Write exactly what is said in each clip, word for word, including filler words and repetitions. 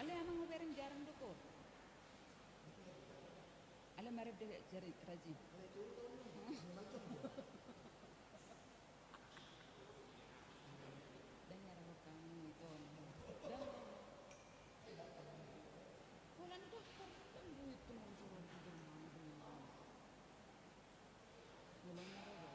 Alai amang, hubereng jarang do ho. Alai marende jari rajin. Ndang ia ra ho hami ito. Ndang. Holan dokter, ndang duit tu mangsuruh tu Jerman. Holan ia ra ho.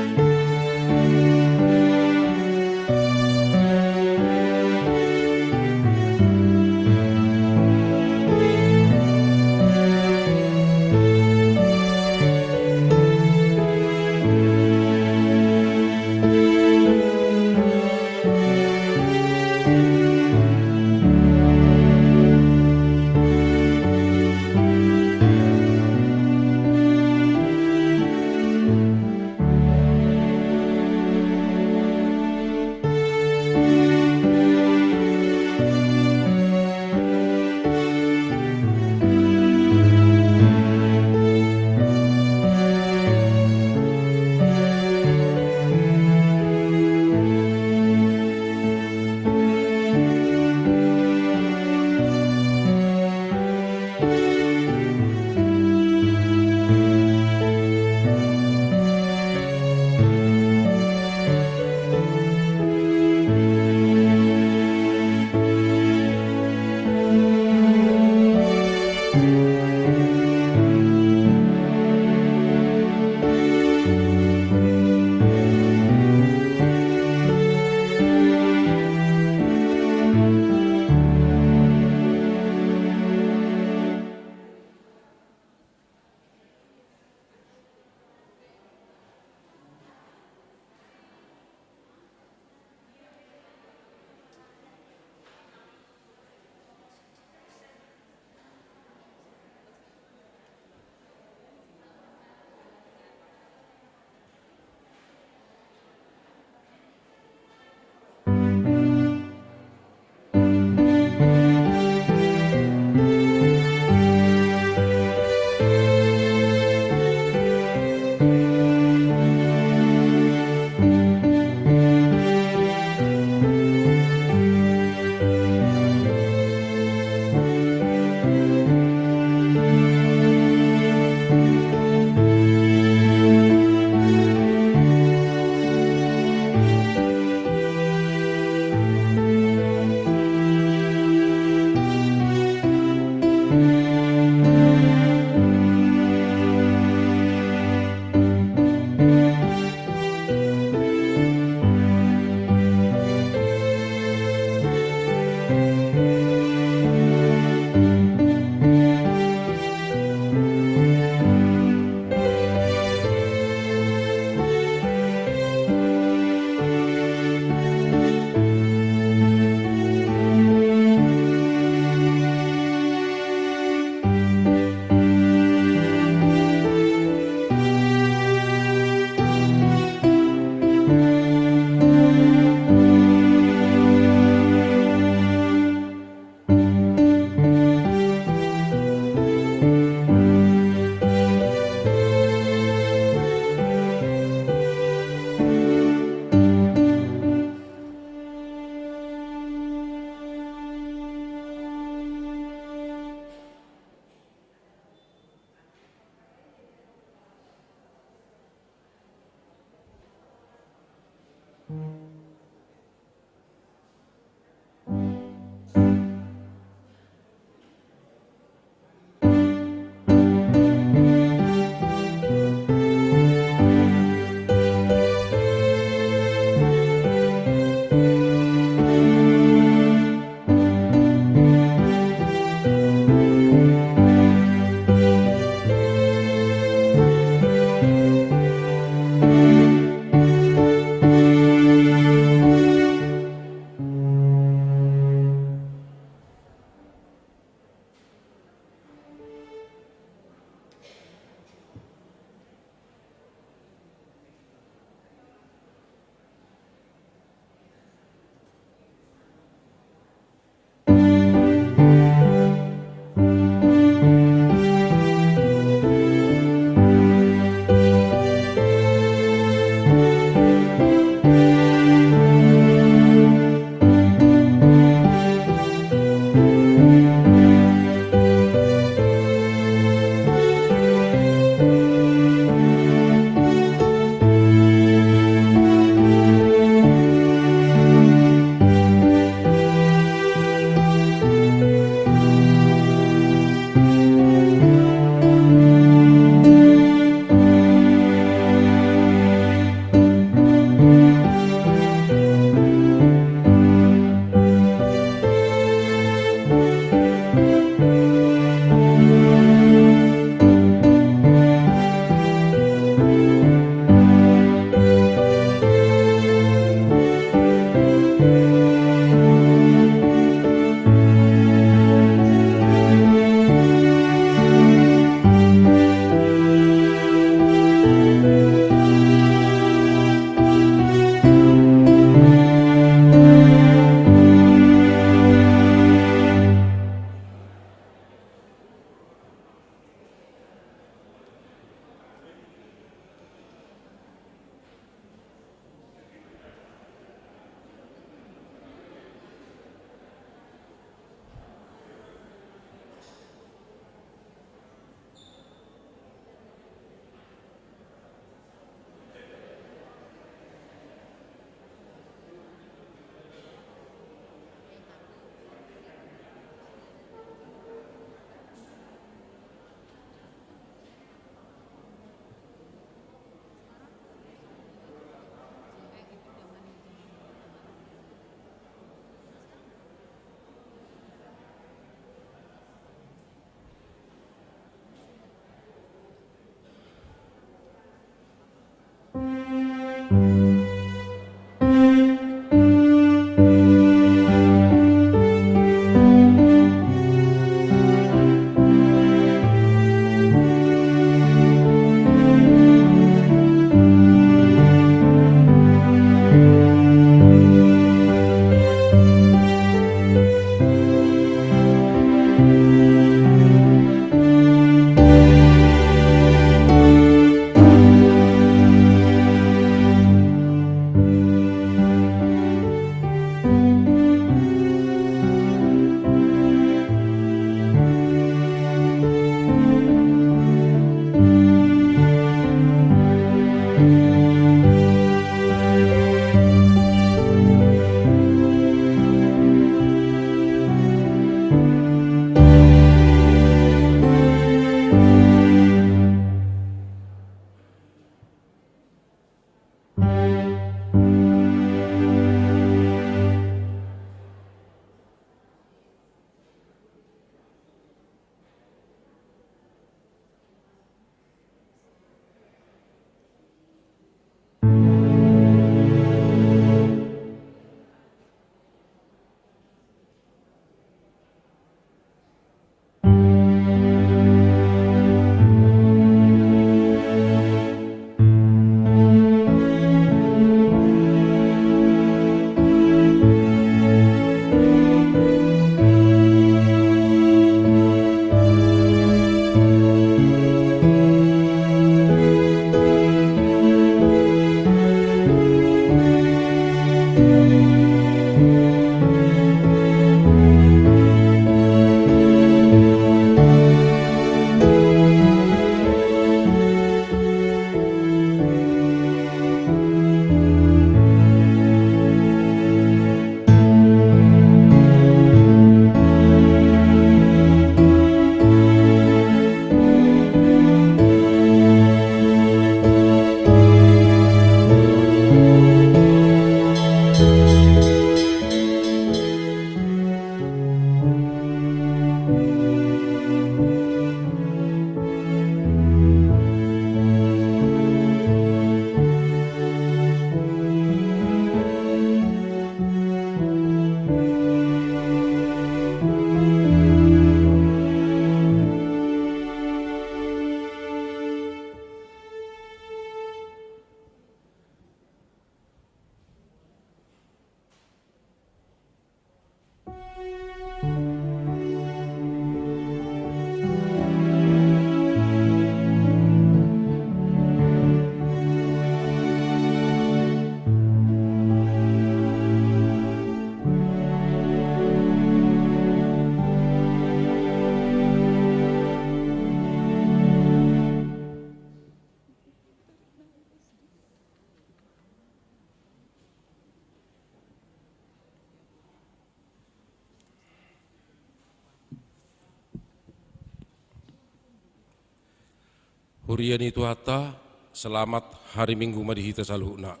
Huria ni Tuhanta, selamat hari Minggu ma di hita saluhutna.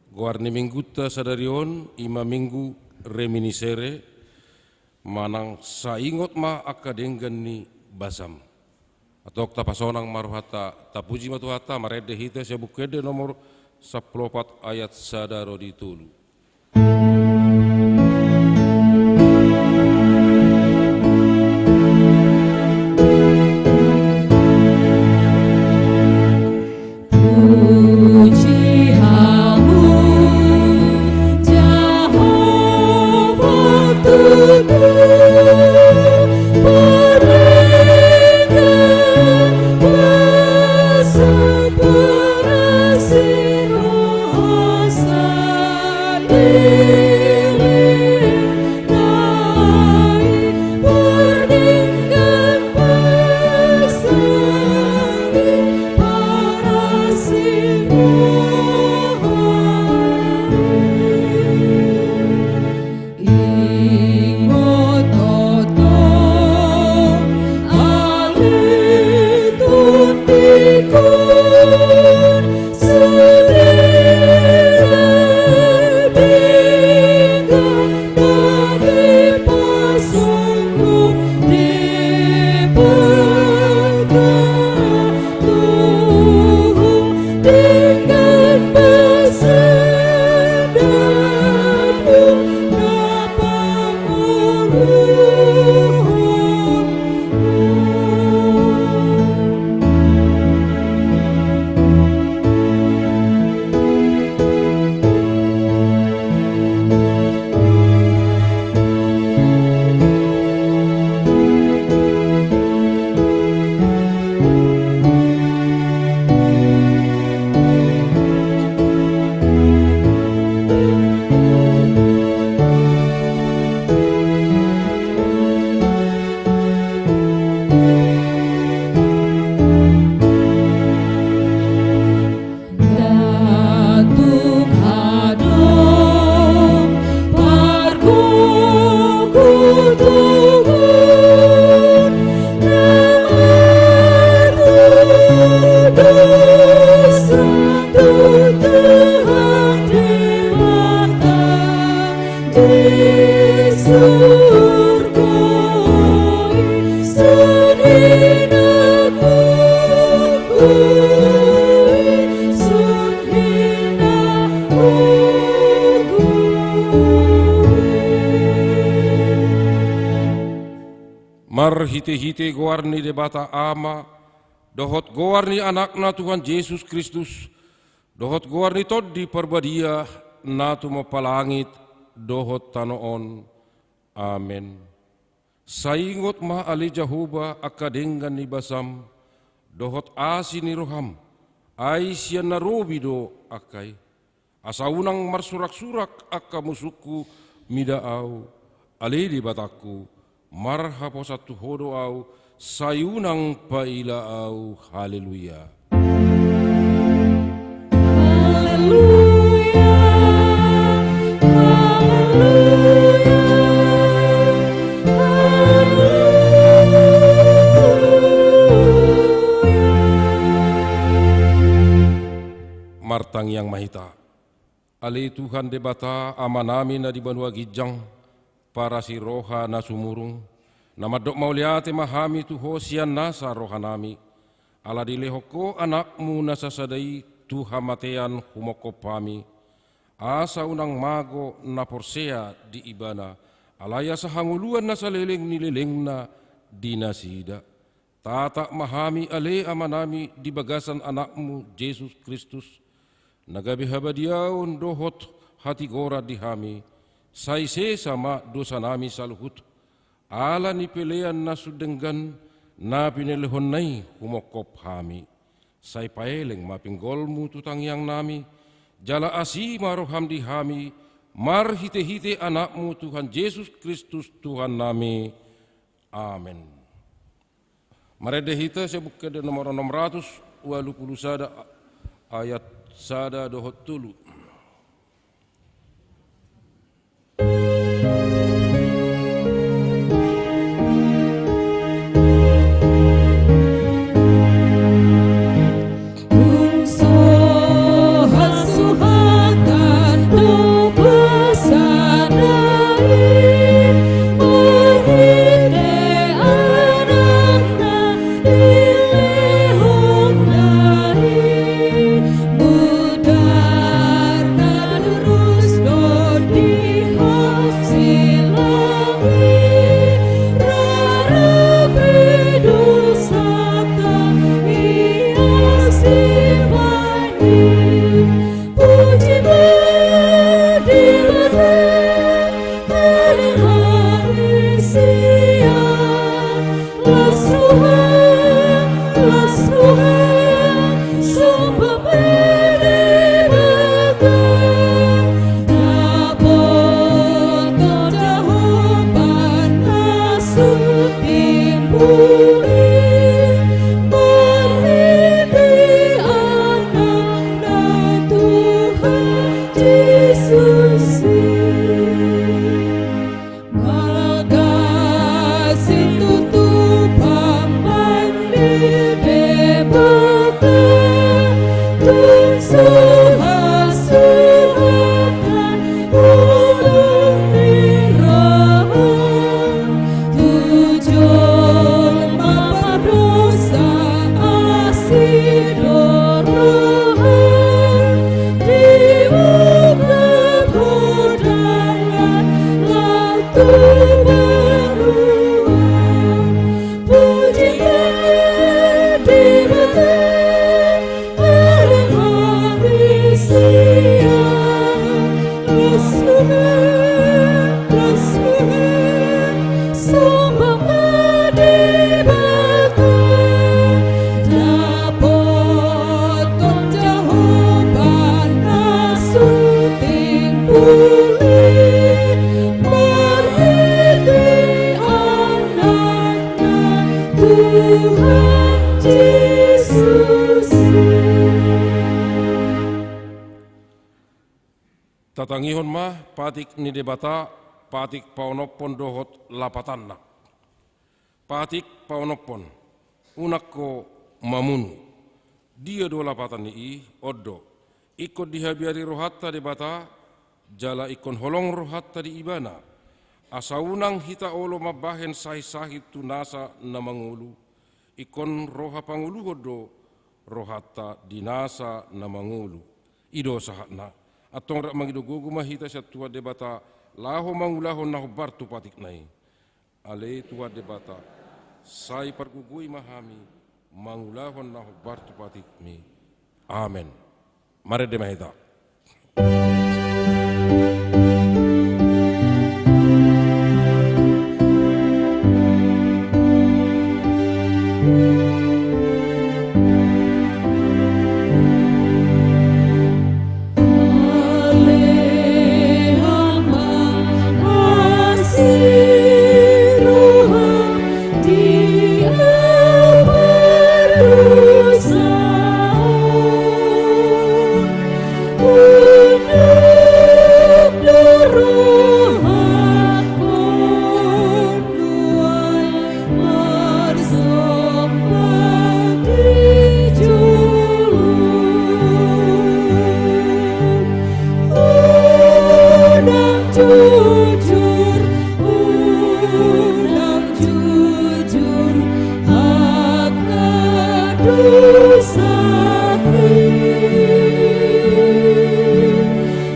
Goar ni Minggunta sadari on, i ma Minggu Reminiscere, manang saingot ma angka denggan ni basam. Antong tapasonang ma rohanta, tapuji ma Tuhanta, marende hita sian Buku Ende nomor sampulu opat ayat sada ro di tolu. Puji Hamu, Jahowa Tuhan, pardenggan basam, parasi roha saleleng. Marhitehite goar ni Debata Ama, dohot goar ni Anakna Tuhan Jesus Kristus, dohot goar ni Tondi Parbadia, na tumompa langit dohot tano on. Amen. Sai ingot ma ale Jahowa angka denggan ni basam, dohot asi ni roham, ai sian na robi do angka i. Asa unang marsuraksurak angka musungku mida ahu, ale Debatangku, marhaposan tu Ho do ahu, sai unang paila ahu. Haleluya. Haleluya, haleluya, haleluya. Martangiang ma hita. Ale Tuhan Debata, Amanami na di banua ginjang, parasi roha na sumurung, na mandok mauliate ma hami tu Ho sian nasa rohanami, ala dilehon Ho Anakmu na sasada i tu hamatean humongkop hami, asa unang mago na porsea di Ibana, alai asa hangoluan na saleleng ni lelengna di nasida. Tatap ma hami ale Amanami di bagasan Anakmu Jesus Kristus, na gabe habadiaon dohot hatigoran di hami, sai sesa ma dosanami saluhut, ala ni pelean na sun denggan na pinelehonna i humongkop hami. Sai paeleng ma pinggolmu tu tangiangnami, jala asi ma roham di hami, marhitehite Anakmu Tuhan Jesus Kristus Tuhannami. Amen. Marende hita sian Buku Ende nomor onom ratus ualu pulu sada, ayat sada dohot tolu. Puji ma Debata, ale ma di sia. Las roham, las roham, somba ma Debata. Dapotan jahopan na so timbul i, marhite Anakna Tuhan Jesus i. Mauliate ma di Debata, tung so hasuhuton holong ni roha, tu jolma pardosa asi do roha, diungkap Ho dalan na tu baruan. Puji ma Debata, ale ma di sia. Las roham, las roham, somba ma Debata. Dapotan jahopan na so timbul i, marhite Anakna Tuhan Jesus i. Tatangihon ma patik ni Debata, patik paonomhon dohot lapatanna. Patik paonomhon. Unang ho mamunu. Dia do lapatan ni i? On do: Ingkon dihabiari rohanta Debata, jala ingkon holong rohanta di Ibana, asa unang hita olo mambahen sahit-sahit tu nasa na mangolu. Ingkon roha pangoluhon do rohanta di nasa na mangolu. I do sahatna. Antong rap mangido gogo ma hita sian Tuhan Debata, laho mangulahon na hombar tu patikna i. Ale Tuhan Debata, sai pargogoi ma hami mangulahon na hombar tu patikmi. Amen. Marende ma hita.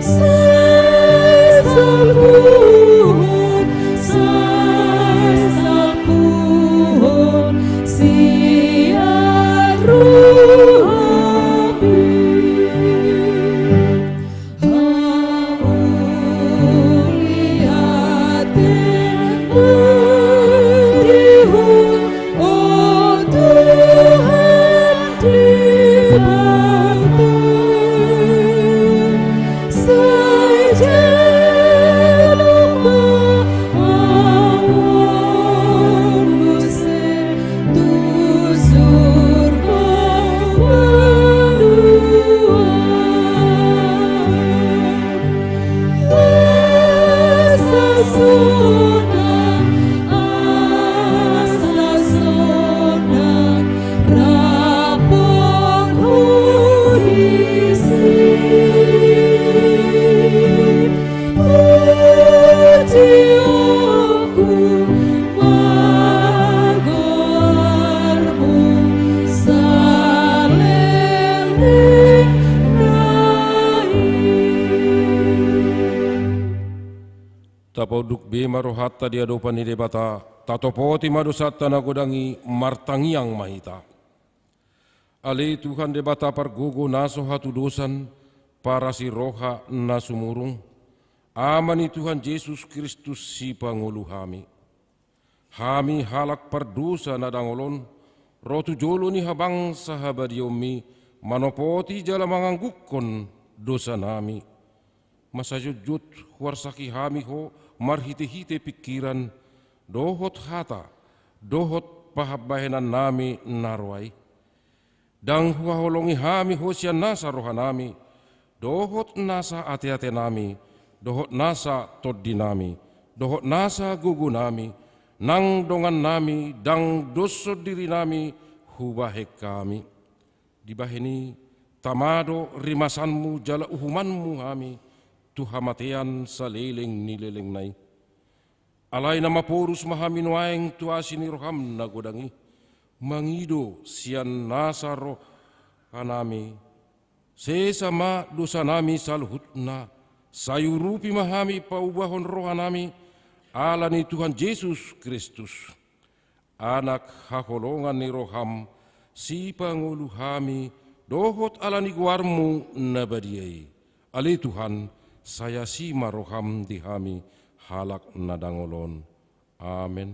Sai salpuhon, sai salpuhon sian rohami. Mauliate ma di Ho, o Tuhan Debata. Sai jalo ma awan muse tu surgo paluan. Asa sonang, asa sonang, raphon Ho disi. Pujionku ma goarmu saleleng nai. Tapaunduk be ma rohanta di adopan ni Debata, tatopoti ma dosanta na godang i, martangiang ma hita. Ale Tuhan Debata pargogo na so hatudosan, parasi roha na sumurung, Ama ni Tuhan Jesus Kristus sipangolu hami. Hami halak pardosa na dangol on, ro tu jolo ni habangsa habadiaonmi, manopoti jala manganggungkon dosanami. Masa jotjot huarsaki hami ho marhitehite pingkiran, dohot hata, dohot pahambahenannami na roa i. Ndang huhaholongi hami ho sian nasa rohanami, dohot nasa ateatenami, dohot nasa tondinami, dohot nasa gogonami, nang dongannami, ndang doshon dirinami hubahen hami. Dibahen i, tama do rimasanmu jala uhumanmu hami tu hamatean saleleng ni lelengna i. Alai na maporus ma hami nuaeng tu asi ni roham na godang i, mangido sian nasa rohanami, sesa ma dosanami saluhutna, sai urupi ma hami paubahon rohanami, ala ni Tuhan Jesus Kristus. Anak haholongan ni roham, sipangolu hami, dohot ala ni goarmu na badia i. Ale Tuhan, sai asi ma roham di hami, halak na dangol on. Amen.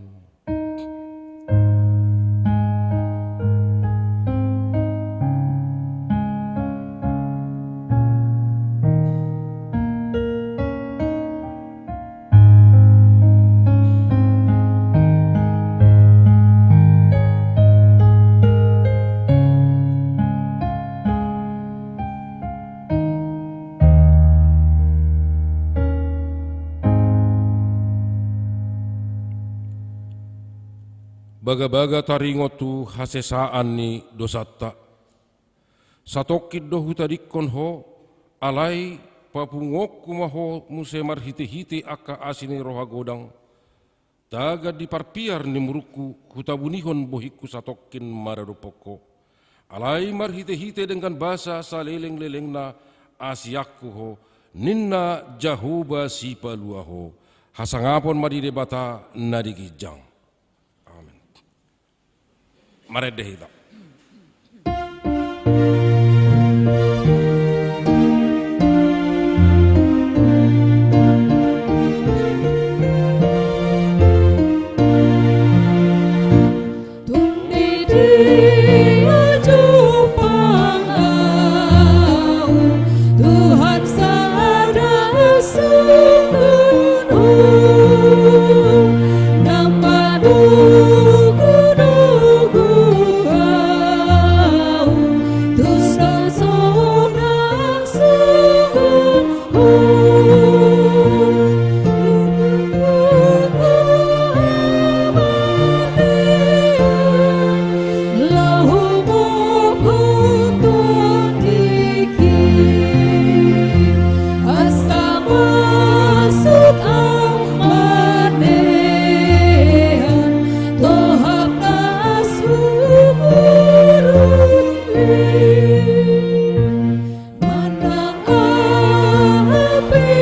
Bagabaga taringot tu hasesaan ni dosanta. Satongkin do hutadingkon ho, alai papunguonku ma ho muse marhitehite angka asi ni roha godang. Tagan di parpiar ni murukku, hutabunihon bohingku satongkin maradophon ho. Alai marhitehite denggan basa salelenglelengna, asianku ho, ninna Jahowa Sipalua ho. Hasangapon ma di Debata na di ginjang. Amen. Marende hita. Tung di dia jumpang ahu, Tuhan sada sungkun, na manugu-nugu ahu, tus na sonang sungkun. Manang aha pe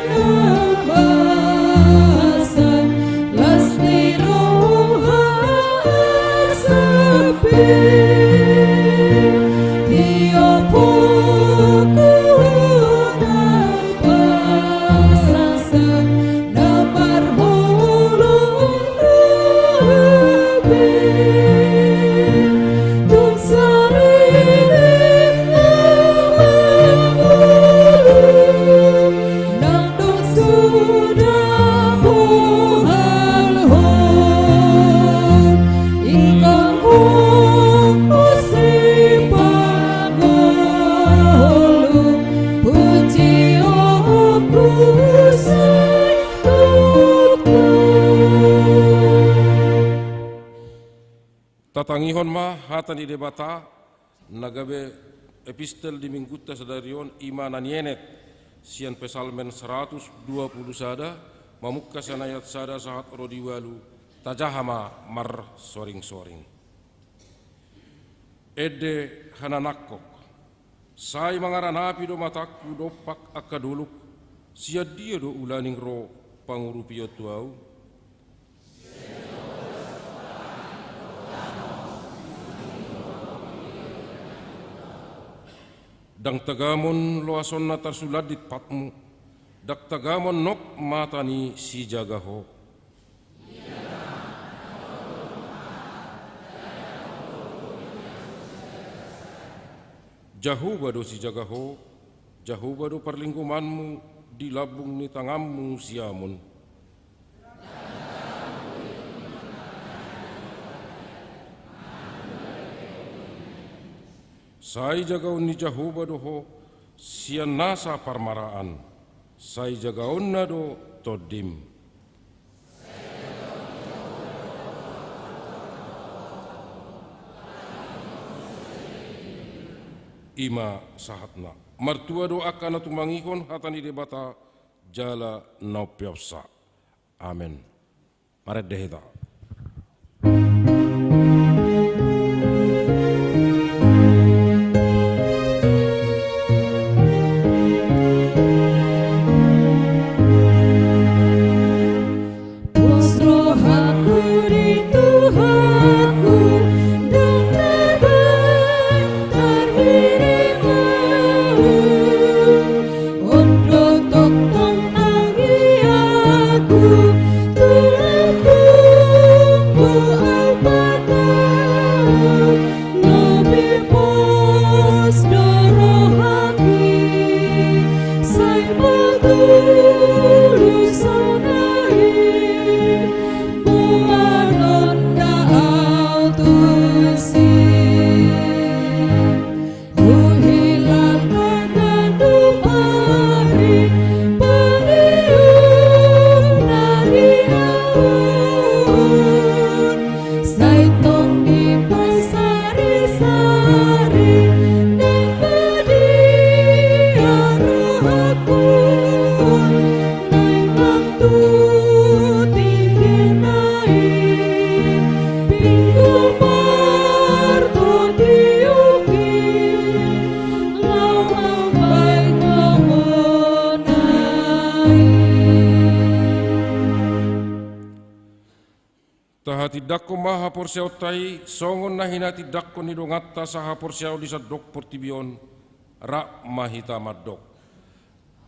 na basa, las ni roha asa pe, tiop ho na basa, na marholong roha pe. Tung saleleng na mangolu, nang dos suda pohalhon, ingkon ho muse pangolu, pujionku sai tu Tuhan. Tatangihon ma hata ni Debata, na gabe epistel di Minggunta sadari on, i ma na nienet sian Psalmen saratus dua pulu sada, mamungka sian ayat sada sahat ro di ualu, tajaha ma marsoring-soring. Ende hananangkok. Sai mangaranapi do matangku dompak angka dolok, sian dia do ulaning ro pangurupion tu ahu? Ndang tagamon loasonna tarsulandit patmu, ndang tagamon nok mata ni sijaga ho. Jahowa do sijaga ho, Jahowa do parlinggomanmu di lambung ni tanganmu siamun. Sai jagaon ni Jahowa do ho sian nasa parmaraan, sai jagaonna do tondim. I ma sahatna. Martua do angka na tumangihon hata ni Debata jala na umpeopsa. Amen. Marende hita. Pos rohangku di Tuhanku, ndang tabai tarhirim ahu. On do tongtong tangiangku tu lambungmu, Alpa Tuhan. Lobi pos do rohangki, sai patulushon ahu, boanon do ahu tusi. Huhilala ganup ari, pangihut na di ahu on. Sai tong dipasarisari, ndang badia rohangku on. Naeng lang tu tingki na i, pinggul martua di uki, laho mambahen lomo na i. Tahatindangkon ma haporseaonta i, songon na hinatindangkon ni donganta sahaporseaon di sandok portibi on, rap ma hita mandok.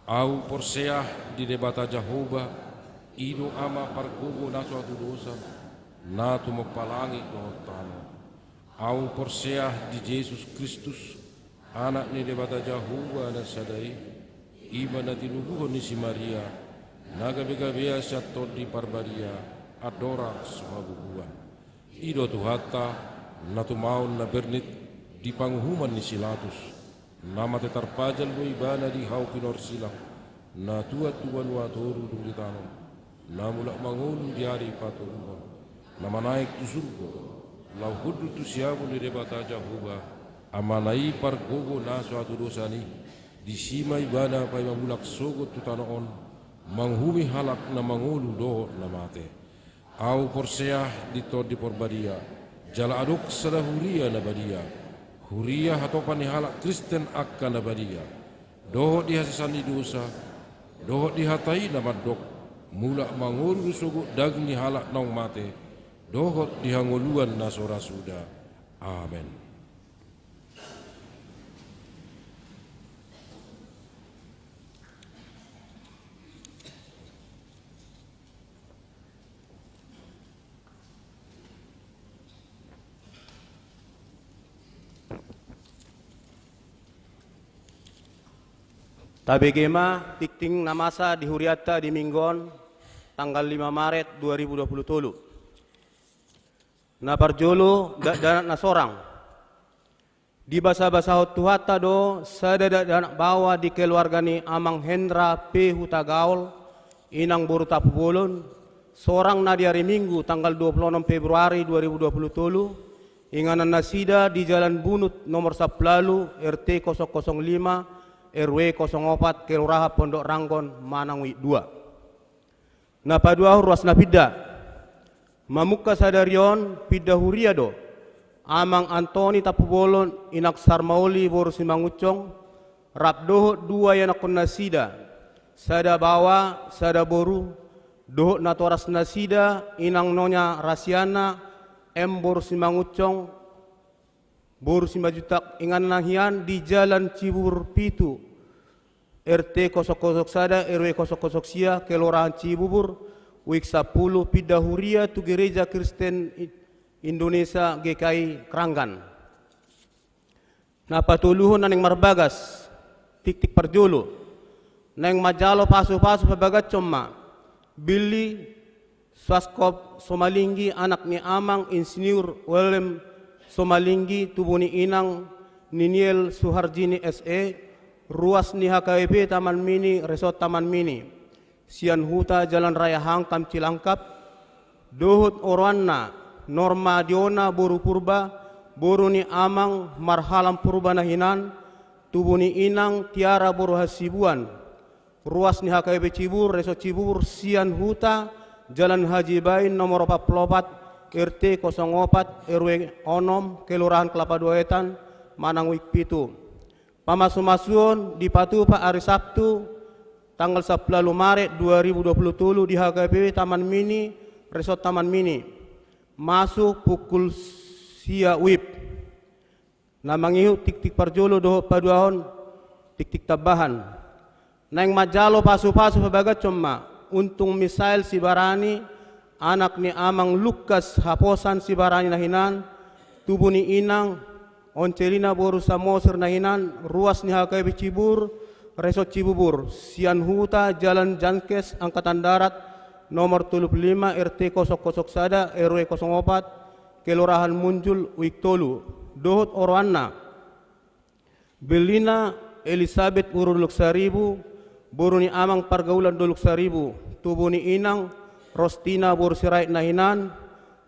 Ahu porsea di Debata Jahowa, i do Ama pargogo na so hatudosan, na tumompa langit dohot tano. Ahu porsea di Jesus Kristus, Anak ni Debata Jahowa na sada i, i ma na tinubuhon ni si Maria, na gabegabean sian Tondi Parbadia, andorang so habubuhan. I do Tuhanta, na tumaon na bernit di panguhuman ni si Latus, na mate tarpajal do Ibana di hau pinorsilang, na tuat tu banua toru dung ditanom, na mulak mangolu di ari patoluhon, na manaek tu surgo, laho hundul tu siamun ni Debata Jahowa, Amana i pargogo na so hatudosan i. Disi ma Ibana paima mulak sogot tu tano on, manguhumi halak na mangolu dohot na mate. Ahu porsea di Tondi Parbadia, jala adong sada huria na badia, huria hatopan ni halak Kristen angka na badia, dohot di hasesaan ni dosa, dohot di hata i na mandok, mulak mangolu sogot daging ni halak naung mate, dohot di hangoluan na so ra suda. Amen. Tabege ma tingting na masa di hurianta di Minggu on, tanggal lima Maret dua ribu dua puluh tolu. Na parjolo, dakdanak na sorang. Dibasabasahon Tuhanta do sada dakdanak baoa di keluarga ni Amang Hendra P Hutagaol, inang boru Tampubolon, sorang na di ari Minggu tanggal dua puluh onom Februari dua ribu dua puluh tolu, inganan nasida di Jalan Bunut nomor sampulu ualu, R T kosong kosong lima, R W kosong opat, Kelurahan Pondok Ranggon, Manang Wit dua. Na paduahon, ruas na pinda. Mamungka sadari on pinda huria do Amang Antoni Tampubolon, inang Sarmaoli boru Simangunsong, rap dohot dua ianakkon nasida, sada baoa, sada boru, dohot natoras nasida, inang Nonya Rasiana M boru Simangunsong, Boru Simanjuntak Inganan hian di Jalan Cibubur pitu, R T kosong kosong sada, R W kosong kosong sia, Kelurahan Cibubur, Wik sapuluh, pinda huria tu Gereja Kristen I-, Indonesia G K I Kranggan. Na patoluhon na naeng marbagas, tiktik parjolo. Naeng manjalo pasupasu pabagashon ma, Billy Swaskop Somalinggi, anak ni amang Insinyur Willem Somalinggi, tubu ni inang Niniel Suharjini S E, ruas ni H K B P Taman Mini, Resort Taman Mini, sian huta Jalan Raya Hankam Cilangkap, dohot oroanna, Norma Diona boru Purba, boru ni amang Marhalam Purba na hinan, tubu ni inang Tiara boru Hasibuan, ruas ni H K B P Cibubur, Resort Cibubur, sian huta Jalan Haji Bain nomor opat pulu opat, R T kosong opat, R W onom, Kelurahan Kelapa Dua Wetan, manang Wik pitu. Pamasumasuon dipatupa ari Sabtu, tanggal sampulu ualu Maret dua ribu dua puluh tolu di H K B P Taman Mini, Resort Taman Mini. Masuk pukul sia wib. Na mangihut tiktik parjolo dohot paduahon tiktik tambahan. Naeng manjalo pasupasu pabagashon ma, Untung Misael Sibarani, anak ni amang Lukas Haposan Sibarani na hinan, tubu ni inang Oncelina boru Samosir na hinan, ruas ni H K B P Cibubur, Resort Cibubur, sian huta Jalan Jankes Angkatan Darat, nomor tolu pulu lima, R T kosong kosong sada, R W kosong opat, Kelurahan Munjul, Wik tolu. Dohot oroanna, Bellina Elisabet boru Dolok Saribu, boru ni amang Pargaulan Dolok Saribu, tubu ni inang Rostina boru Sirait na hinan,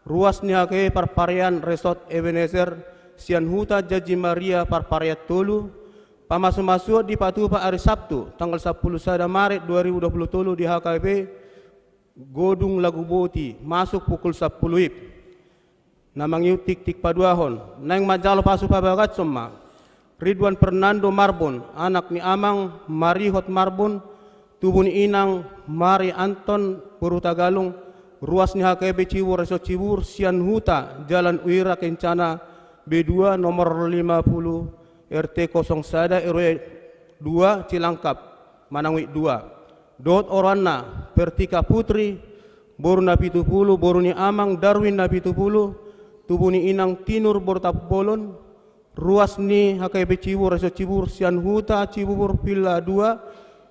ruas ni H K B P Parparean Resort Ebenezer, sian huta Janji Maria Parparean tolu. Pamasumasuon dipatupa ari Sabtu, tanggal sampulu sada Maret dua ribu dua puluh tolu di H K B P Godung Laguboti, masuk pukul sampulu wib. Na mangihut tiktik paduahon, naeng manjalo pasu pabagashon ma, Ridwan Fernando Marbun, anak ni amang Marihot Marbun, tubu ni inang Mari Anton boru Tagalung, ruas ni H K B P Cibubur, Resort Cibubur, sian huta Jalan Wira Kencana B dua nomor lima pulu, R T kosong sada, R W dua, Cilangkap, manang Wik dua. Dohot oroanna, Pertika Putri boru Napitupulu, boru ni amang Darwin Napitupulu, tubu ni inang Tinur boru Tampubolon, ruas ni H K B P Cibubur, Resort Cibubur, sian huta Cibubur Villa dua,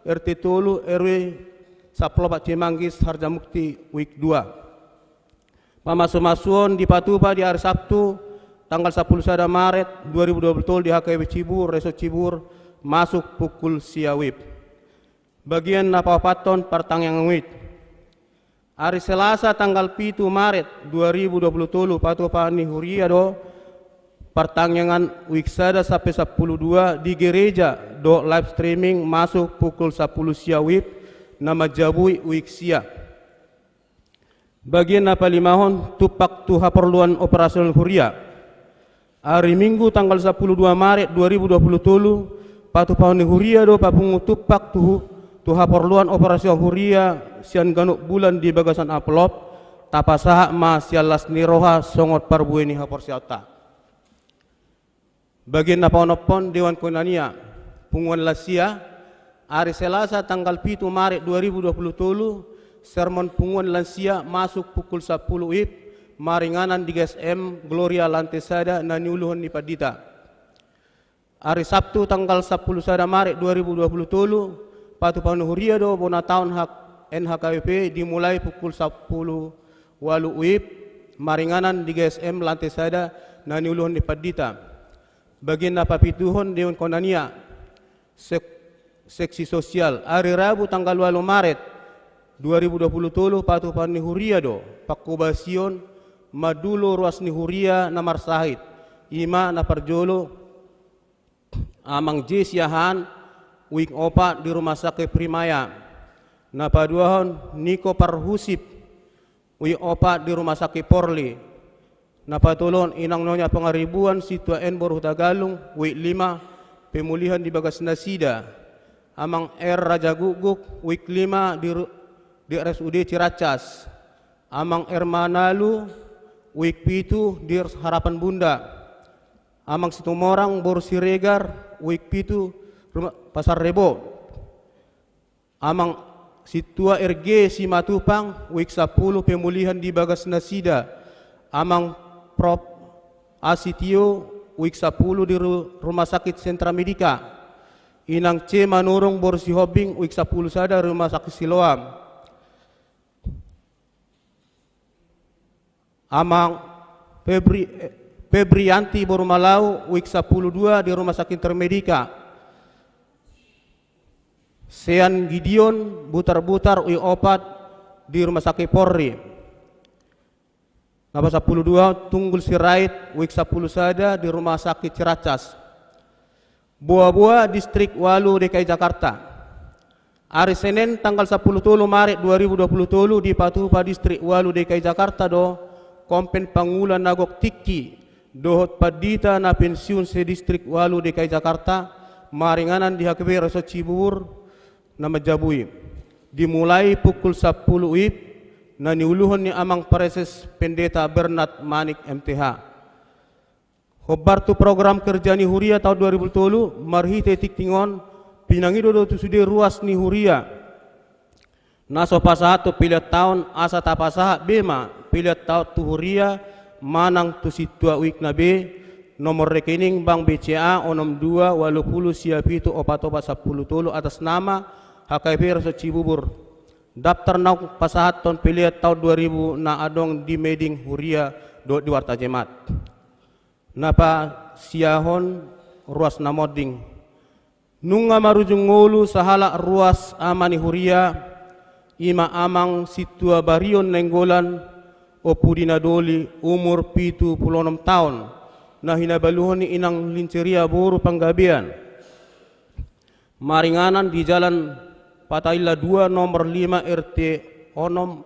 R T tolu, R W sampulu opat, Cimanggis, Harjamukti, Wik dua. Pamasumasuon dipatupa di ari Sabtu, tanggal sampulu sada Maret dua ribu dua puluh tolu di H K B P Cibubur, Resort Cibubur, masuk pukul sia wib. Bagian na paopathon, partangiangan wib. Ari Selasa tanggal pitu Maret dua ribu dua puluh tolu, patupahon ni huria do partangiangan Wik sada sampe sampulu dua di gereja dohot live streaming masuk pukul sampulu sia wib, na manjabui Wik sia. Bagian na palimahon, tumpak tu haporluan operasional huria. Ari Minggu tanggal sampulu dua Maret dua ribu dua puluh tolu, patupahon ni huria do papungu tumpak tu, tu haporluan operasional huria sian ganup bulan di bagasan amplop, tapasahat ma sian las ni roha songon parbue ni haporseaonta. Bagian na paonomhon, dewan koinonia, punguan lansia. Ari Selasa tanggal pitu Maret dua ribu dua puluh tolu, sermon punguan lansia masuk pukul sampulu wib, maringanan di G S M Gloria lantai sada na niuluhon ni pandita. Ari Sabtu tanggal sampulu sada Maret dua ribu dua puluh tolu, patupahon ni huria do bona taon hak-, N H K B P dimulai pukul sampulu ualu wib, maringanan di G S M lantai sada na niuluhon ni pandita. Bagian na papituhon, dewan koinonia, sek-, seksi sosial. Ari Rabu tanggal ualu Maret dua ribu dua puluh tolu, patupahon ni huria do pangkobasion mandulo ruas ni huria na marsahit. I ma na parjolo, Amang J Siahaan, Wik opat, di Rumah Sakit Primaya. Na paduahon, Niko Parhusip, Wik opat, di Rumah Sakit Porli. Na patoluhon, Inang Nyonya Pangaribuan Situan boru Hutagalung, Wik lima, pemulihan di bagas nasida. Amang R Rajagukguk, Wik lima, di ru-, di R S U D Ciracas. Amang R Manalu, Wik pitu, di Harapan Bunda. Amang Situmorang boru Siregar, uik pitu, Ruma-, Pasar Rebo. Amang Sintua R G Simatupang, uik sampulu, pemulihan di bagas nasida. Amang Prof Asitio, uik sampulu, di ru-, Rumah Sakit Sentra Medika. Inang C Manurung boru Sihombing, uik sampulu sada, Rumah Sakit Siloam. Amang Febri-, eh, Febrianti boru Malau, uik sampulu dua, di Rumah Sakit Intermedika. Sean Gideon Butar-Butar, uik opat, di Rumah Sakit Polri. Na pasampulu dua, Tunggul Sirait, uik sampulu sada, di Rumah Sakit Ciracas. Boa-boa, Distrik Ualu D K I Jakarta. Ari Senen tanggal sampulu tolu Maret dua ribu dua pulu tolu dipatupa Distrik Ualu D K I Jakarta do kompen pangula na gok tingki dohot pandita na pensiun se-Distrik Ualu D K I Jakarta, maringanan di H K B R S Cibubur na manjabui. Dimulai pukul sampulu uip, na niuluhon ni Amang Praeses Pendeta Bernard Manik M T H. Hombar tu program kerja ni huria taon dua ribu tolu, marhite tingting on, pinangido do tu sude ruas ni huria na so pasahat tu pelean taon, asa tapasahat be ma pelean taon tu huria manang tu sintua uikna be. Nomor rekening Bank B C A onom dua ualu pulu sia pitu opat opat sampulu tolu, atas nama H K B R S Cibubur. Daftar naung pasahathon pelean taon dua ribu na adong di Mading Huria dohot di Warta Jemaat. Na pasiahon ruas na monding. Nunga marujung ngolu sahalak ruas ama ni huria, i ma Amang Sintua Barion Nainggolan, Ompu Dina Doli, umur pitu pulu onom taon, na hinabaluhon ni Inang Linceria boru Panggabean. Maringanan di Jalan Patailla dua, nomor lima, R T onom,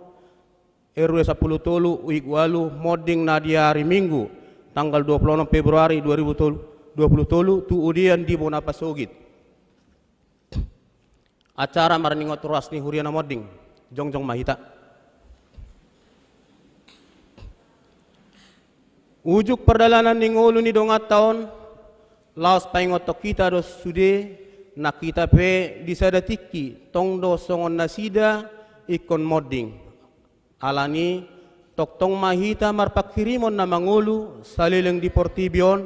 R W sampulu tolu, uik ualu, monding na di ari Minggu, tanggal dua pulu onom Februari dua ribu dua pulu tolu, tu udean di Bona Pasogit. Acara marningot ruas ni huria na monding, jongjong ma hita. Ujung pardalanan ni ngolu ni donganta on, laos paingothon hita do sude, nang hita pe di sada tingki, tong do songon nasida ingkon monding. Alani, tongtong ma hita marpanghirimon na mangolu, saleleng di portibi on,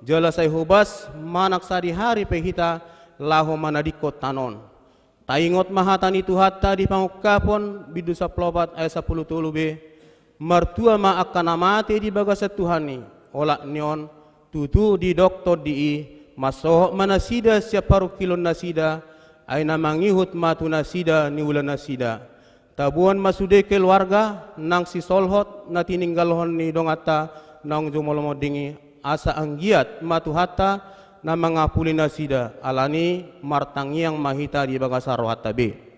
jala sai hobas manang sadihari pe hita laho manadingkon tano on. Taingot ma hata ni Tuhanta di Pangungkapon, bindu sampulu opat ayat sampulu tolu be, martua ma angka na mate di bagasan Tuhan i, olat ni on, tutu didok tondi i, mansohot ma nasida sian parungkilon nasida, ai na mangihut ma tu nasida niula nasida. Taboan ma sude keluarga, nang sisolhot, na tininggalhon ni donganta, naung jumolo monding i, asa anggiat ma Tuhanta, na mangapuli nasida, alani martangiang ma hita di bagasan rohanta be.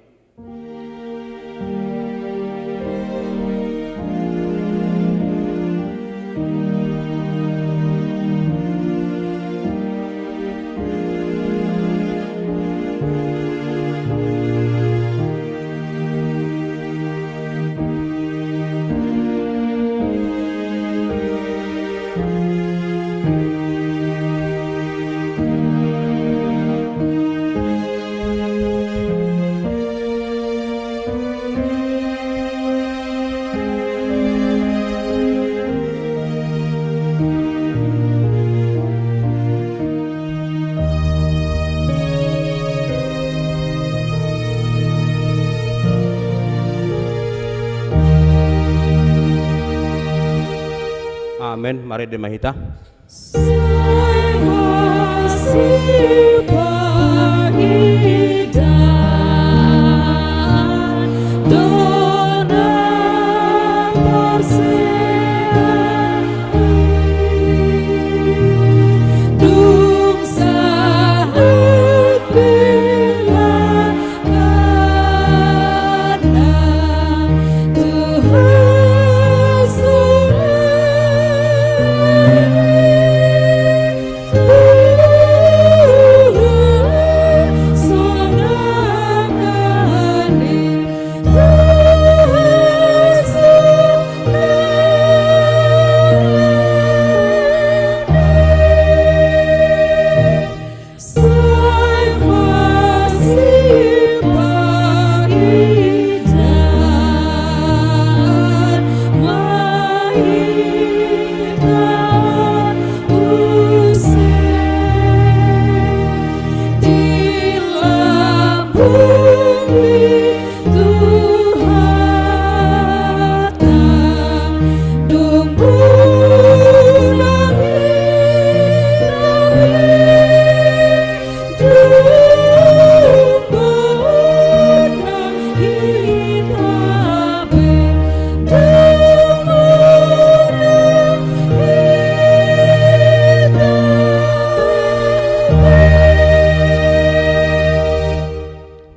Amen. Marende ma hita.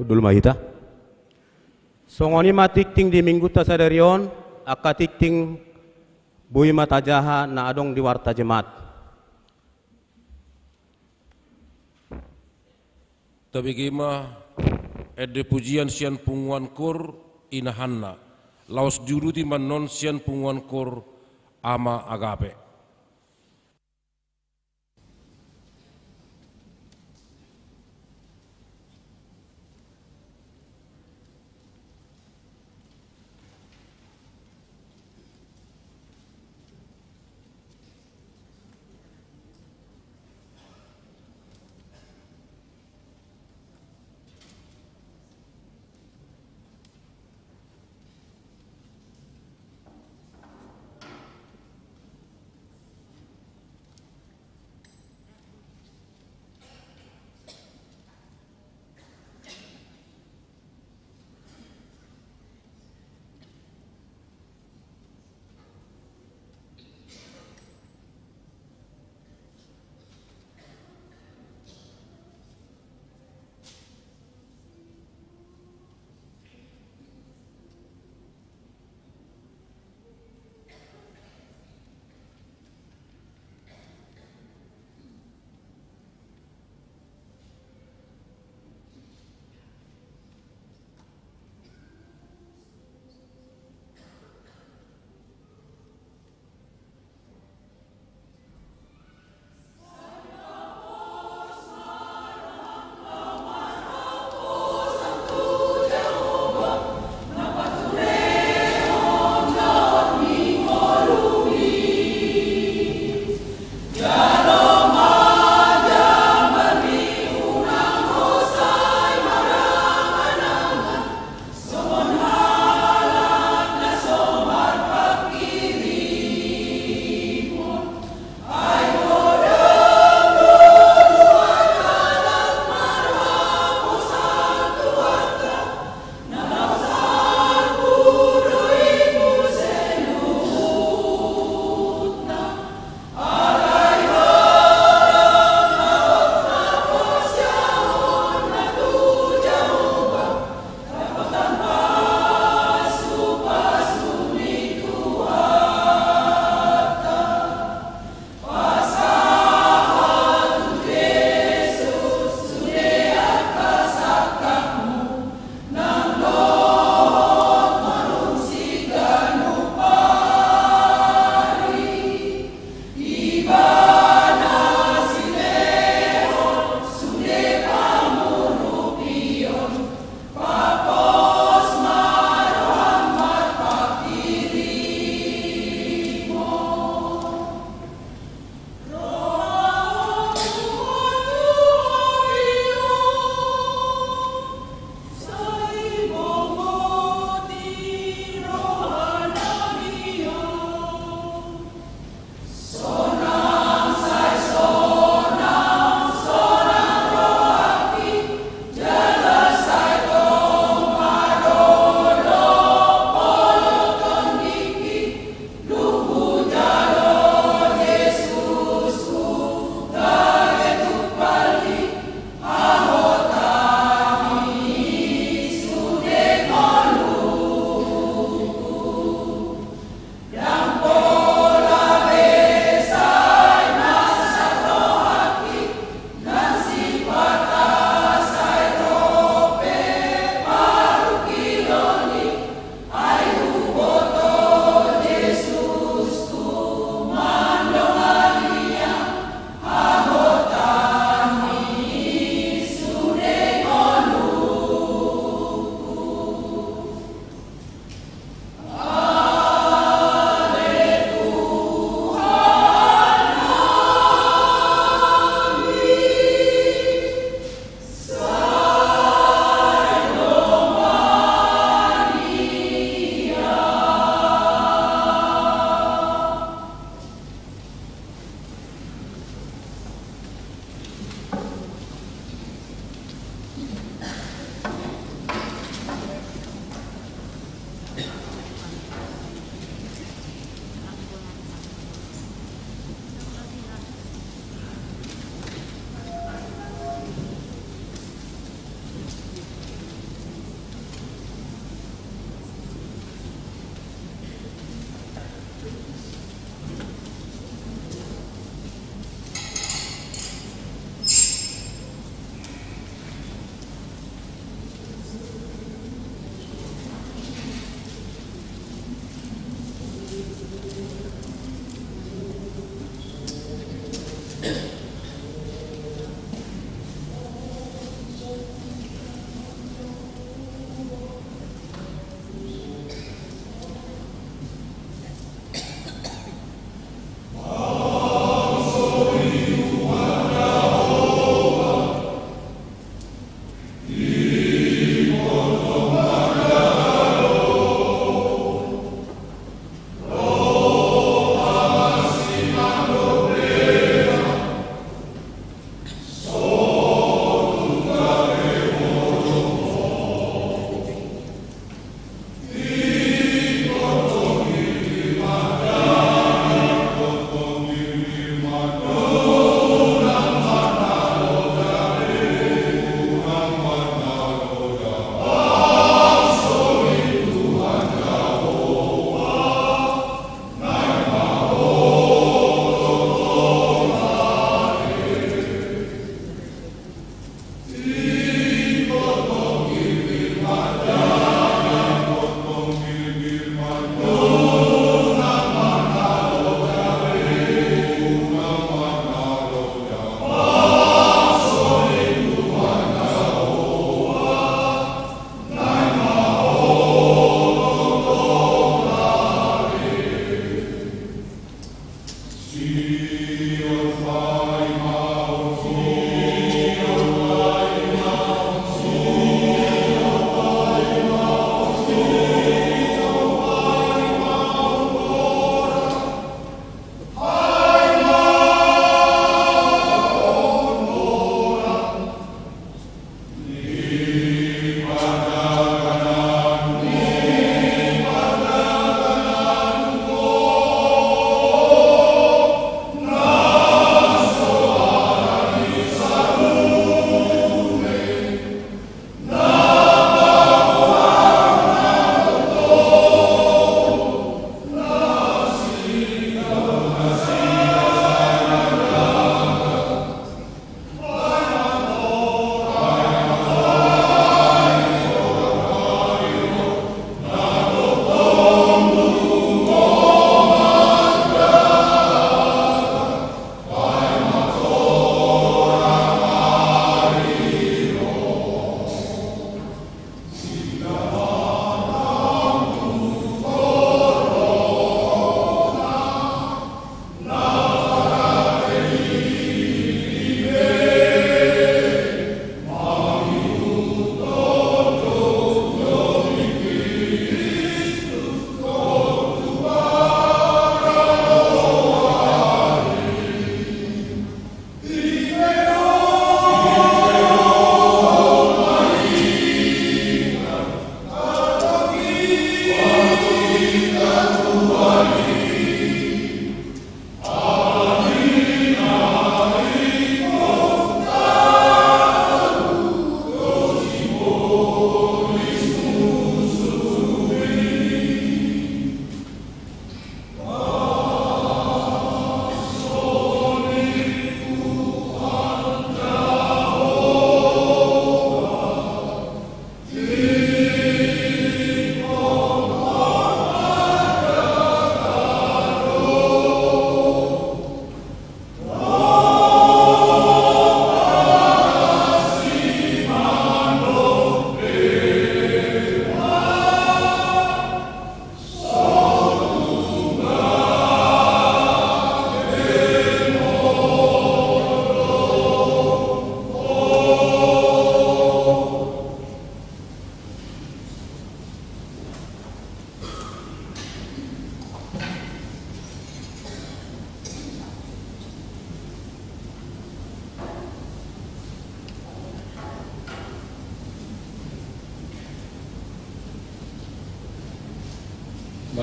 Hundul ma hita. Songon i ma tingting di Minggunta sadari on, angka tingting boi ma tajaha na adong di Warta Jemaat. Tabege ma ende pujian sian punguan Koor Inahanna. Laos diuduti ma annon sian punguan Koor Ama Agape.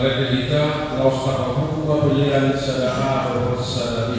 Ende hita, laos tapapungu ma pelean sada A dohot sada B.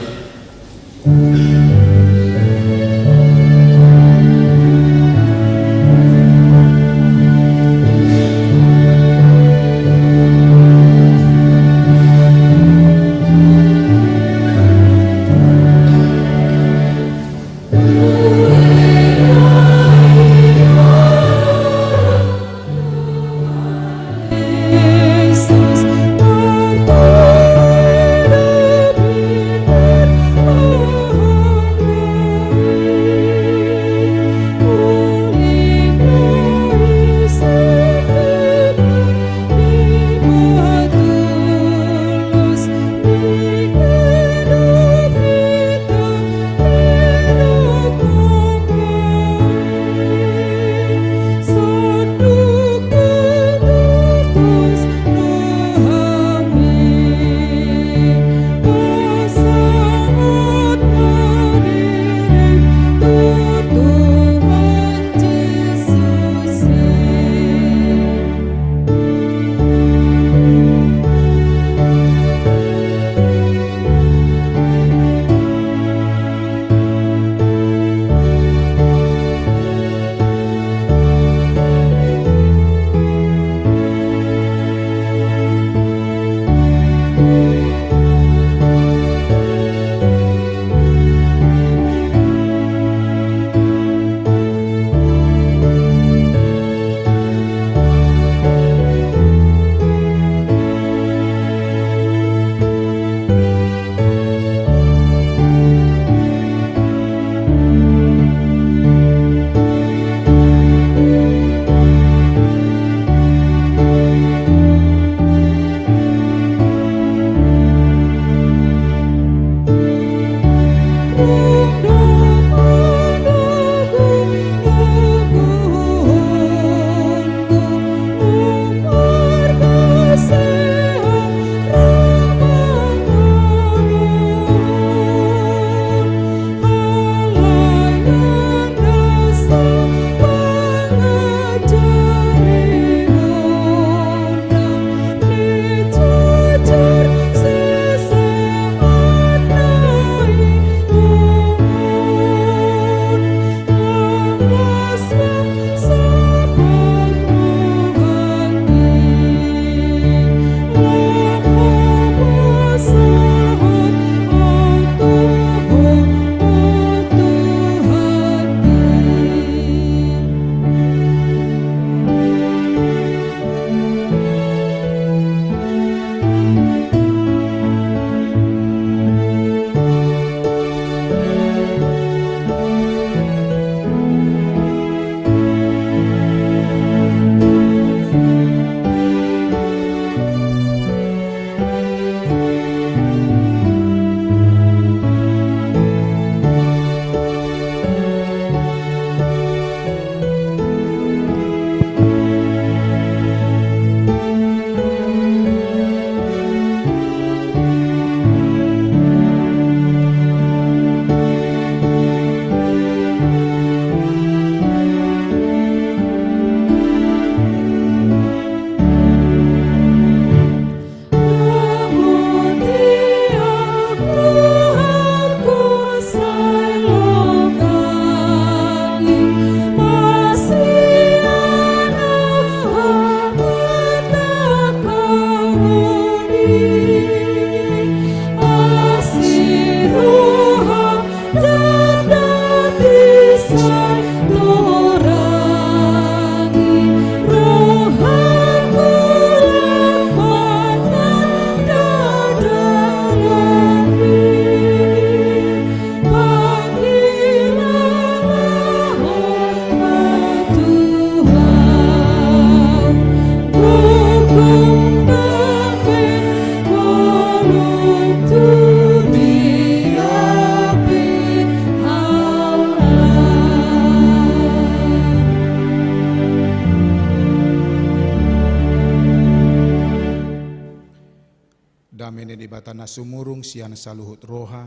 Dame ni Debata na sumurung sian saluhut roha,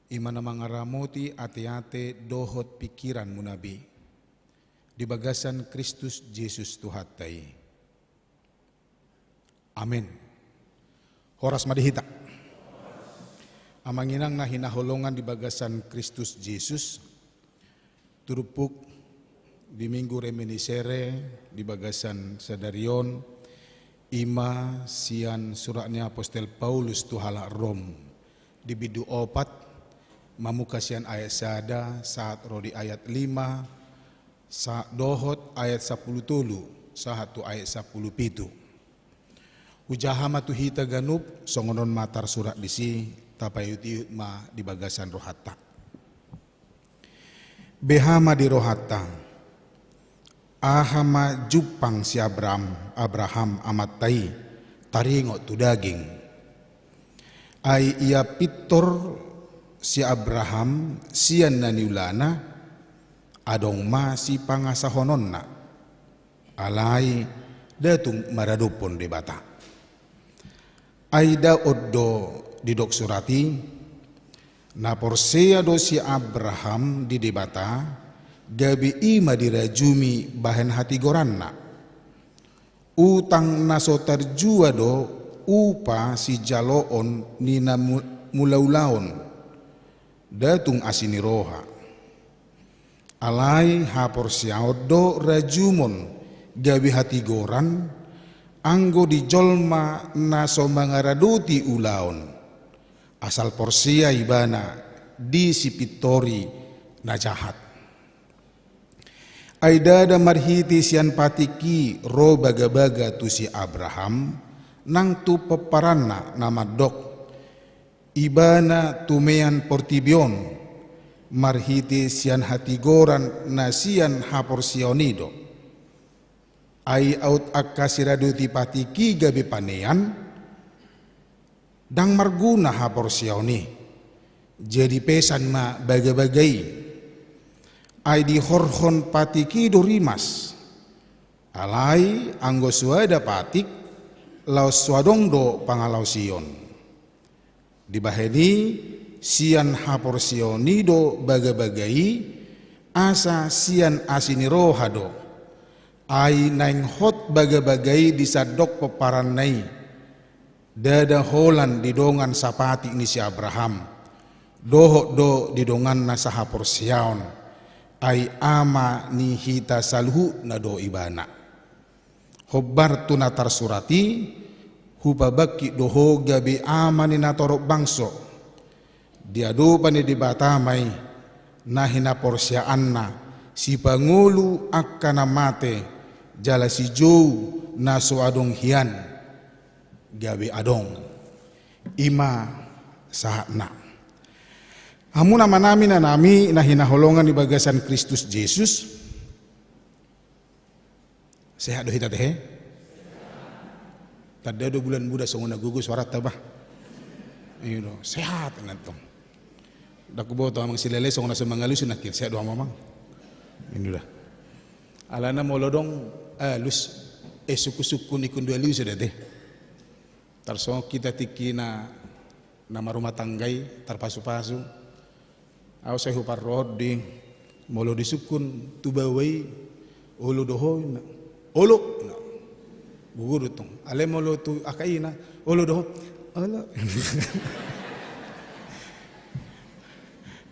i ma na mangaramoti ateate dohot pingkiranmuna be, di bagasan Kristus Jesus Tuhanta i. Amen. Horas ma di hita. Amang inang na hinaholongan di bagasan Kristus Jesus, turpuk di Minggu Reminiscere di bagasan sadari on, i ma sian surat ni apostel Paulus tu halak Rom, di bindu opat, mamungka sian ayat sada sahat ro di ayat lima, sa-, dohot ayat sampulu tolu sahat tu ayat sampulu pitu. Hujaha ma tu hita ganup, songon on ma tarsurat disi, tapaihutihut ma di bagasan rohanta. Beha ma di rohanta. Aha ma jumpang si Abraham, Abraham amanta i, taringot tu daging. Ai ia pintor si Abraham sian na niulana, adong ma sipangasahononna. Alai nda tung maradophon Debata. Ai nda on do didok surat i, na porsea do si Abraham di Debata, gabe i ma dirajumi bahen hatigoranna. Utang na so tarjua do upa sijaloon ni na mu-, mulaulaon, nda tung asi ni roha. Alai haporseaon do rajumon gabe hatigoran, anggo di jolma na so mangaradoti ulaon, asal porsea ibana di sipintor i na jahat. Ai ndada marhite sian patik i ro bagabaga tu si Abraham, nang tu pomparanna na mandok, ibana tumean portibi on, marhite sian hatigoran na sian haporseaon i do. Ai aut angka siradoti patik i gabe panean, ndang marguna haporseaon i, jadi pesan ma bagabaga i. Ai dihorhon patik i do rimas. Alai anggo suada patik, laos so adong do pangalaosion. Dibahen i, sian haporseaon i do bagabaga i, asa sian asi ni roha do. Ai naeng hot bagabaga i di sandok pomparanna i, ndada holan di dongan sapatik ni si Abraham, dohot do di donganna sahaporseaon, ai ama ni hita saluhutna do ibana. Hombar tu na tarsurat i, hupabangkit do ho gabe ama ni natorop bangso. Di adopan ni Debata ma i, na hinaporseaanna, sipangolu angka na mate, jala sijou na so adong hian, gabe adong. I ma sahatna. Hamu amanami, inanami na hinaholongan di bagasan Kristus Jesus. Sehat do hita tehe? Tanda do bulan muda songon na gogo suaranta bah. Iyo do, sehat nantong. Ndang huboto amang silele songon na so mangalusi nangkin, sehat do amang. Ini dah. Alana molo adong alus, eh, sungkunsungkun ingkon do alus do ate. Tarsongon hita tingki na marumah tangga i, tarpasupasu. Ahu sai huparrohahon di, molo disungkun tu baoa i, olo do ho, ninna. Olo, ninna. Gogo do tong. Alai molo tu angka ina, olo do ho. Olo.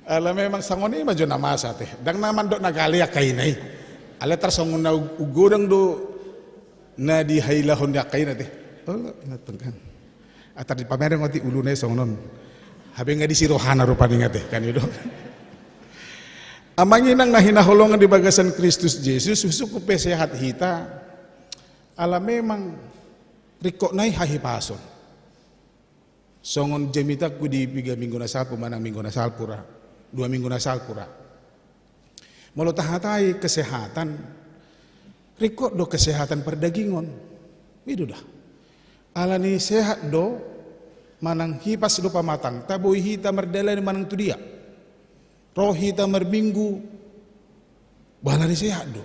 Ala memang songon i ma jo na masa ate. Ndang na mandok na gale angka ina i. Alai tarsongon na ug-, ugodang do na dihailahon ni angka ina ate. Olo, ninna tong kan. Atar dipamereng ate uluna i songon on. Hape nga disi rohana rupani nga ate, kan i do. Amang inang na hinaholongan di bagasan Kristus Jesus, husungkun pe sehat hita. Ala memang ringkot nai hahipason. Songon jamitangku di piga minggu na salpu, manang minggu na salpu ra, dua minggu na salpu ra. Molo tahatai kesehatan, ringkot do kesehatan pardagingon. I do da. Alani sehat do, manang hipas do pamatangta, boi hita mardalani manang tu dia. Ro hita marminggu, ba alani sehat do.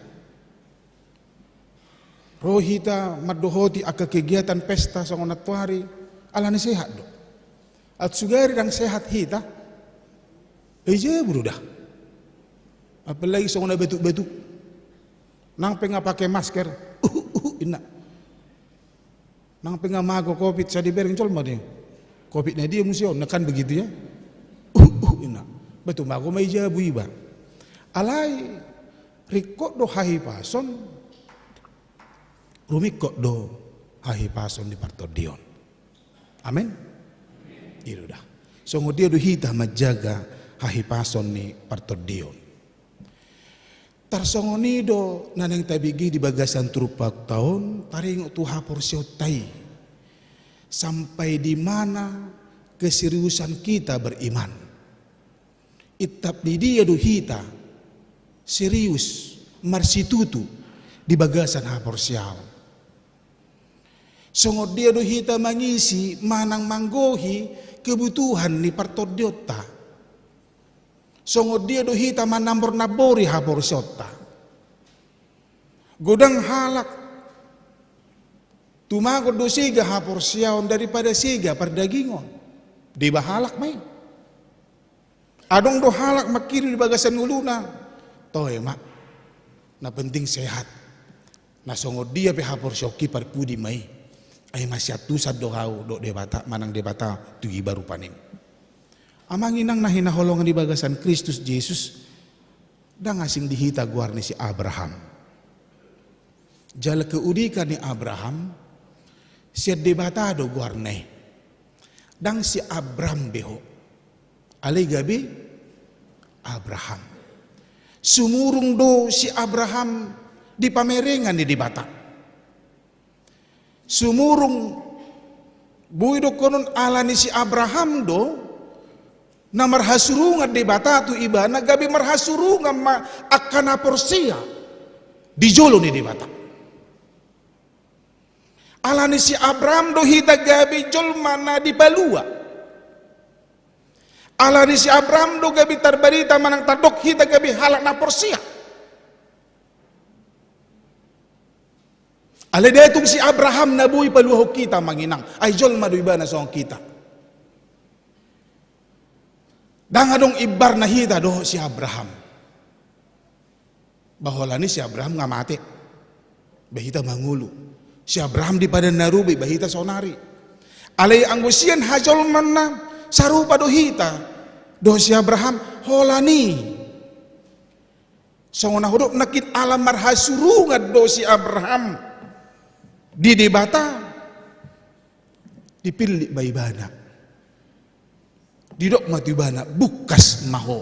Ro hita mandohoti angka kegiatan pesta songon antuari, alani sehat do. Aut sugari ndang sehat hita, ai jabu do da. Apalagi songon na batuk-batuk. Nang pe nga pake masker, uhu, uhu, ninna. Nang pe nga mago covid, sai dibereng jolma do i. Covid na dia muse on, na kan begitu ya. Uh, uh, ina. Ba tumago ma i jabu iba. Alai ringkot do hahipason, rumingkot do hahipason ni partondion. Amen. I do da. Songon dia do hita manjaga hahipason ni partondion. Tarsongon i do na naeng tabege di bagasan turpukta on, taringot tu haporseaonta i. Sampai di mana keseriusan kita beriman. Itap di dia do hita serius, marsitutu di bagasan haporseaon. Songon dia do hita mangisi manang manggohi kebutuhan ni partondionta. Songon dia do hita manambor-nambori haporseaonta. Godang halak tumagon do sega haporseaon daripada sega pardagingon. Deba halak ma i. Adong do halak mangkirim di bagasan ngoluna. Toe ma. Na penting sehat. Na songon dia pe haporseaonki parpudi ma i. Ai masiantusan do hau dohot Debata manang Debata tu iba rupani. Amang inang na hinaholongan di bagasan Kristus Jesus. Ndang asing di hita goar ni si Abraham. Jala keudikan ni Abraham, sian Debata do goarna i. Ndang si Abram be ho. Alai gabe Abraham. Sumurung do si Abraham di pamerengan ni Debata. Sumurung, boi dohonon ala ni si Abraham do, na marhasurungan Debata tu ibana, gabe marhasurungan ma angka na porsea di jolo ni Debata. Ala ni si Abraham do hita gabe jolma na dipalua. Ala ni si Abraham do gabe tarbarita manang tardok hita gabe halak na porsea. Alai ndang tung si Abraham na boi paluahon hita amang inang, ai jolma do ibana songon hita. Ndang adong imbarna hita dohot si Abraham. Ba holan i si Abraham nga mate, ba hita mangolu. Si Abraham di Padan na Robi, ba hita saonari. Alai anggo sian hajolmaonna sarupa do hita dohot si Abraham, holan i. Songon na hudok nangkin ala marhasurungan do si Abraham di Debata, dipillit ma ibana. Didok ma tu ibana, bungkas ma ho.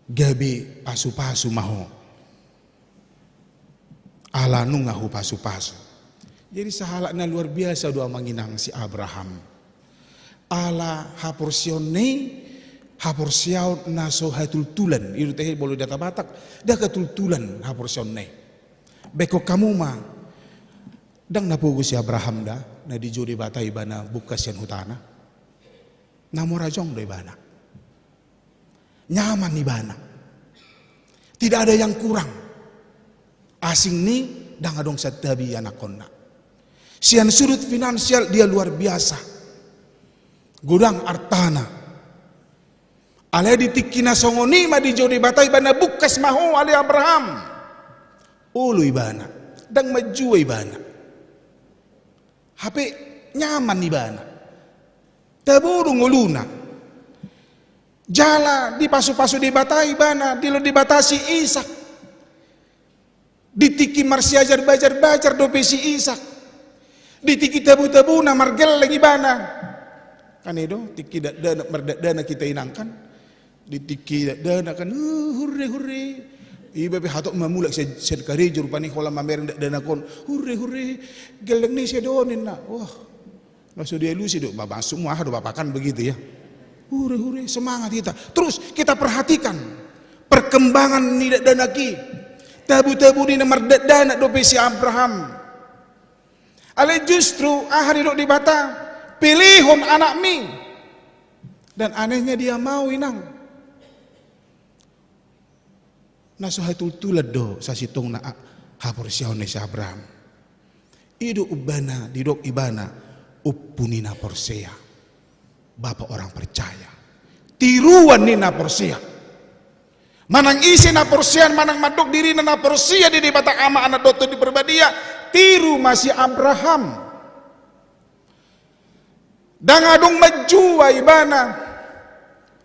Gabe pasupasu ma ho. Ala nunga hupasupasu. Jadi sahalak na luar biasa do amang inang si Abraham. Ala haporseaonna i, haporseaon na so hatultulan. I do tahe molo di hata Batak, ndang hatultulan haporseaonna i. Baen hamu ma, ndang na pogo si Abraham da, na dijou Debata ibana bungkas sian hutana. Na mora jongjong do ibana. Nyaman ibana. Tidak ada yang kurang. Asing ni ndang adong santabi ianakhonna. Sian sudut finansial dia luar biasa. Godang artana. Alai di tingki na songon i ma dijou Debata ibana, bungkas ma ho ale Abraham. Olo ibana. Ndang manjua ibana. Hape nyaman ibana. Tabo do ngoluna. Jala dipasupasu Debata ibana, dilehon Debata si Ishak. Di tingki marsiajar bajar-bajar dope si Ishak. Di tingki tabu-tabuna margelleng ibana. Kan i do, tingki dakdanak mardakdanak hita inang kan. Di tingki dakdanak kan, "Uh, hurre, hurre." Iba pe hatop ma mulak sian, sian karejo rupani holan mamereng dakdanak on. "Hurre, hurre. Gelleng ni ise do on?" ninna. Wah. Na so dialusi do, ba, masuk mu aha do, Bapak, kan begitu ya. Hurre, hurre, semangat hita. Terus kita perhatikan perkembangan ni dakdanak i. Tabu-tabu ni na mardakdanak dope si Abraham. Alai justru aha didok Debata, "Pilihon anakmi." Dan anehnya dia mau inang. Na so hatultulan do sasintongna a-, haporseaon ni si Abraham. I do umpamana didok ibana, ompu ni na porsea. Bapak orang percaya. Tiruan ni na porsea. Manang ise na porsea, manang mandok dirina na porsea di Debata Ama, Anak dohot Tondi Parbadia, tiru ma si Abraham. Ndang adong manjua ibana.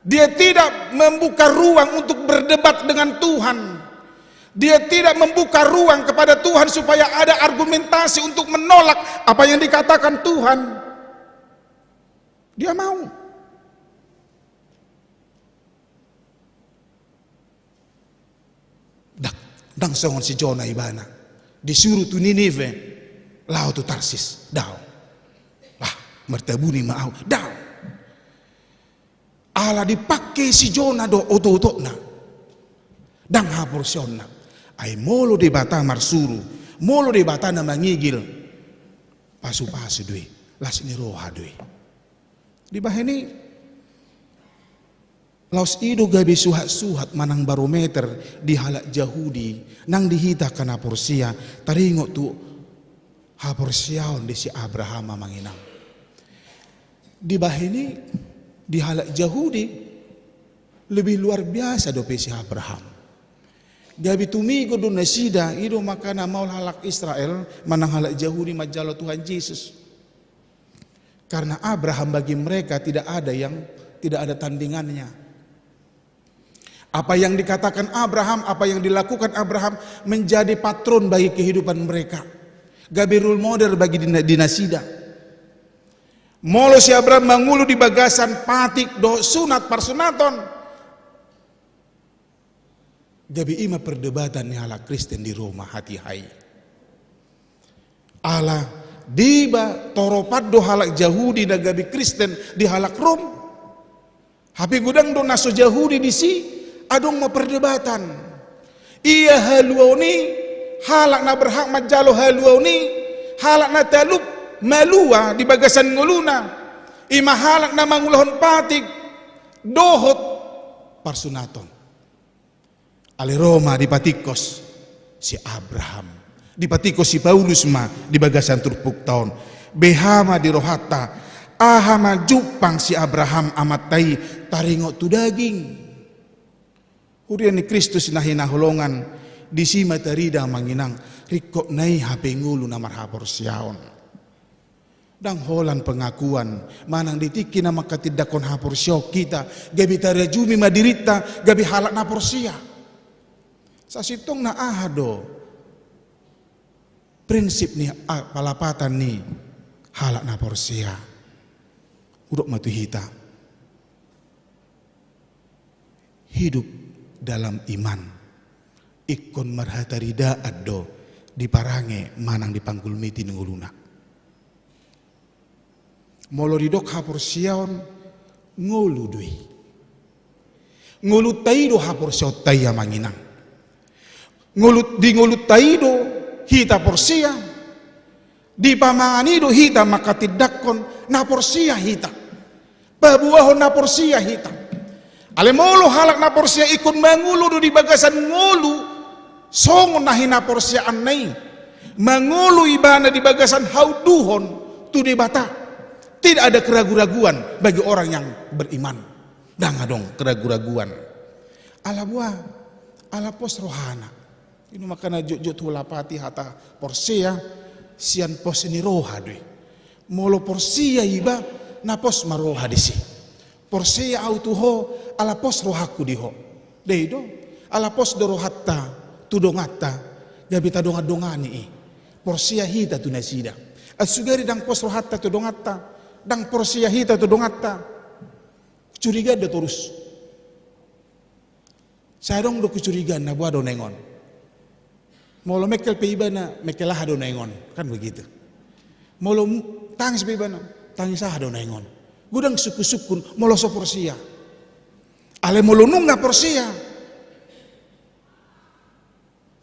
Dia tidak membuka ruang untuk berdebat dengan Tuhan. Dia tidak membuka ruang kepada Tuhan supaya ada argumentasi untuk menolak apa yang dikatakan Tuhan. Dia mau. Ndang, ndang songon si Jona ibana. Disuru tu Ninive, laho tu Tarsis. Dao. Wah, martabuni ma ahu. Dao. Ala dipangke si Jona do oto-otona. Ndang haporseaonna. Ai molo Debata marsuru, molo Debata na mangigil, pasu-pasu do i, las ni roha do i. Dibahen i, laos i do gabe suhat-suhat manang barometer di halak Jahudi, nang di hita angka na porsea, taringot tu haporseaon di si Abraham, amang inang. Dibahen i, di halak Jahudi, lebih luar biasa dope si Abraham. Gabe tumigo do nasida, i do makana maol halak Israel, manang halak Jahudi manjalo Tuhan Jesus. Karena Abraham bagi mereka tidak ada yang, tidak ada tandingannya. Apa yang dikatakan Abraham, apa yang dilakukan Abraham menjadi patron bagi kehidupan mereka. Gabe role model bagi di, di nasida. Molo si Abraham mangolu di bagasan patik dohot sunat parsunaton, gabe i ma perdebatan ni halak Kristen di Roma hatiha i. Ala diba toropan do halak Jahudi na gabe Kristen di halak Rom. Hape godang do na so Jahudi disi, adong ma perdebatan. Ia haluaon i, halak na berhak manjalo haluaon i, halak na talup malua di bagasan ngoluna, i ma halak na mangulahon patik dohot parsunaton. Alai ro ma dipatingkos si Abraham, dipatingkos si Paulus ma di bagasan turpukta on. Beha ma di rohanta, aha ma jumpang si Abraham amanta i taringot tu daging. Huria ni Kristus na hinaholongan, disi ma tarida, amang inang, ringkot na i hape ngolu na marhaporseaon. Ndang holan pengakuan, manang di tingki na manghatindanghon haporseaon hita, gabe tarajumi ma dirinta gabe halak na porsea. Sasintongna aha do prinsip ni a-, palapatan ni halak na porsea? Hudok ma tu hita. Hidup dalam iman. Ingkon marhataridaan do diparange manang dipanggulmiti ni ngoluna. Molo didok haporseaon, ngolu do i. Ngolunta i do haporseaonta i, amang inang. Ngolu, di ngolunta i do hita porsea. Di pamangan i do hita manghatindanghon na porsea hita. Paboahon na porsea hita. Alai molo halak na porsea ingkon mangolu do di bagasan ngolu songon na hinaporseaanna i. Mangolu ibana di bagasan haunduhon tu Debata. Tidak ada keragu-raguan bagi orang yang beriman. Ndang adong keragu-raguan. Ala boha? Ala pos rohana. I do makana jotjot hulapati hata porsea, sian pos ni roha do i. Molo porsea iba, na pos ma roha disi. Porsea ahu tu ho, ala pos rohangku di ho. Dei do, ala pos do rohanta tu donganta, gabe tadongan-dongani i. Porsea hita tu nasida. Ai sugari ndang pos rohanta tu donganta, ndang porsea hita tu donganta, curiga do torus. Sai adong do kecurigaan, na boha do naeng on. Molo mengkel pe ibana, mengkel aha do naeng on, kan begitu. Molo m-, tangis pe ibana, tangis aha do naeng on. Godang sungkun-sungkun, molo so porsea. Alai molo nunga porsea,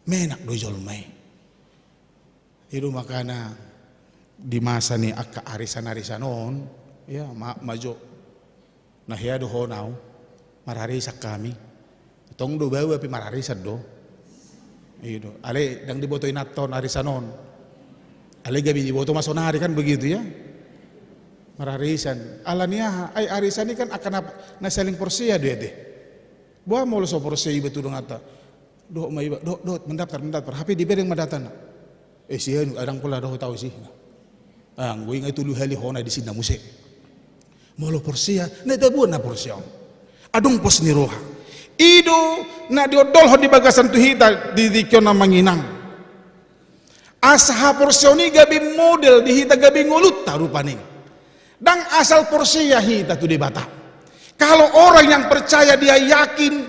menak do jolma i. I do makana di masa ni angka arisan-arisan on, ya, ma-, majo. Na hea do ho nau, mararisan hami. Tong do bau, hape mararisan do. I do. Alai ndang diboto inanta on arisan on. Alai gabe diboto ma sonari, kan begitu ya. Mararisan. Ala ni aha? Ai arisan i kan angka na, na saling porsea do i ate. Boha molo so porsea iba tu donganta? Dohot ma iba, dohot, dohot, mendaftar, mendaftar. Hape dibereng ma datana. Eh, si anu, adong pola dohot au si. Anggo i nga tolu hali hona disi na muse. Molo porsea, na tabuan na porsea on. Adong pos ni roha. I do na diondolhon di bagasan tu hita di tingki on, amang inang. Asa haporseaon i gabe model di hita, gabe ngolunta rupani. Ndang asal porsea hita tu Debata. Kalau orang yang percaya, dia yakin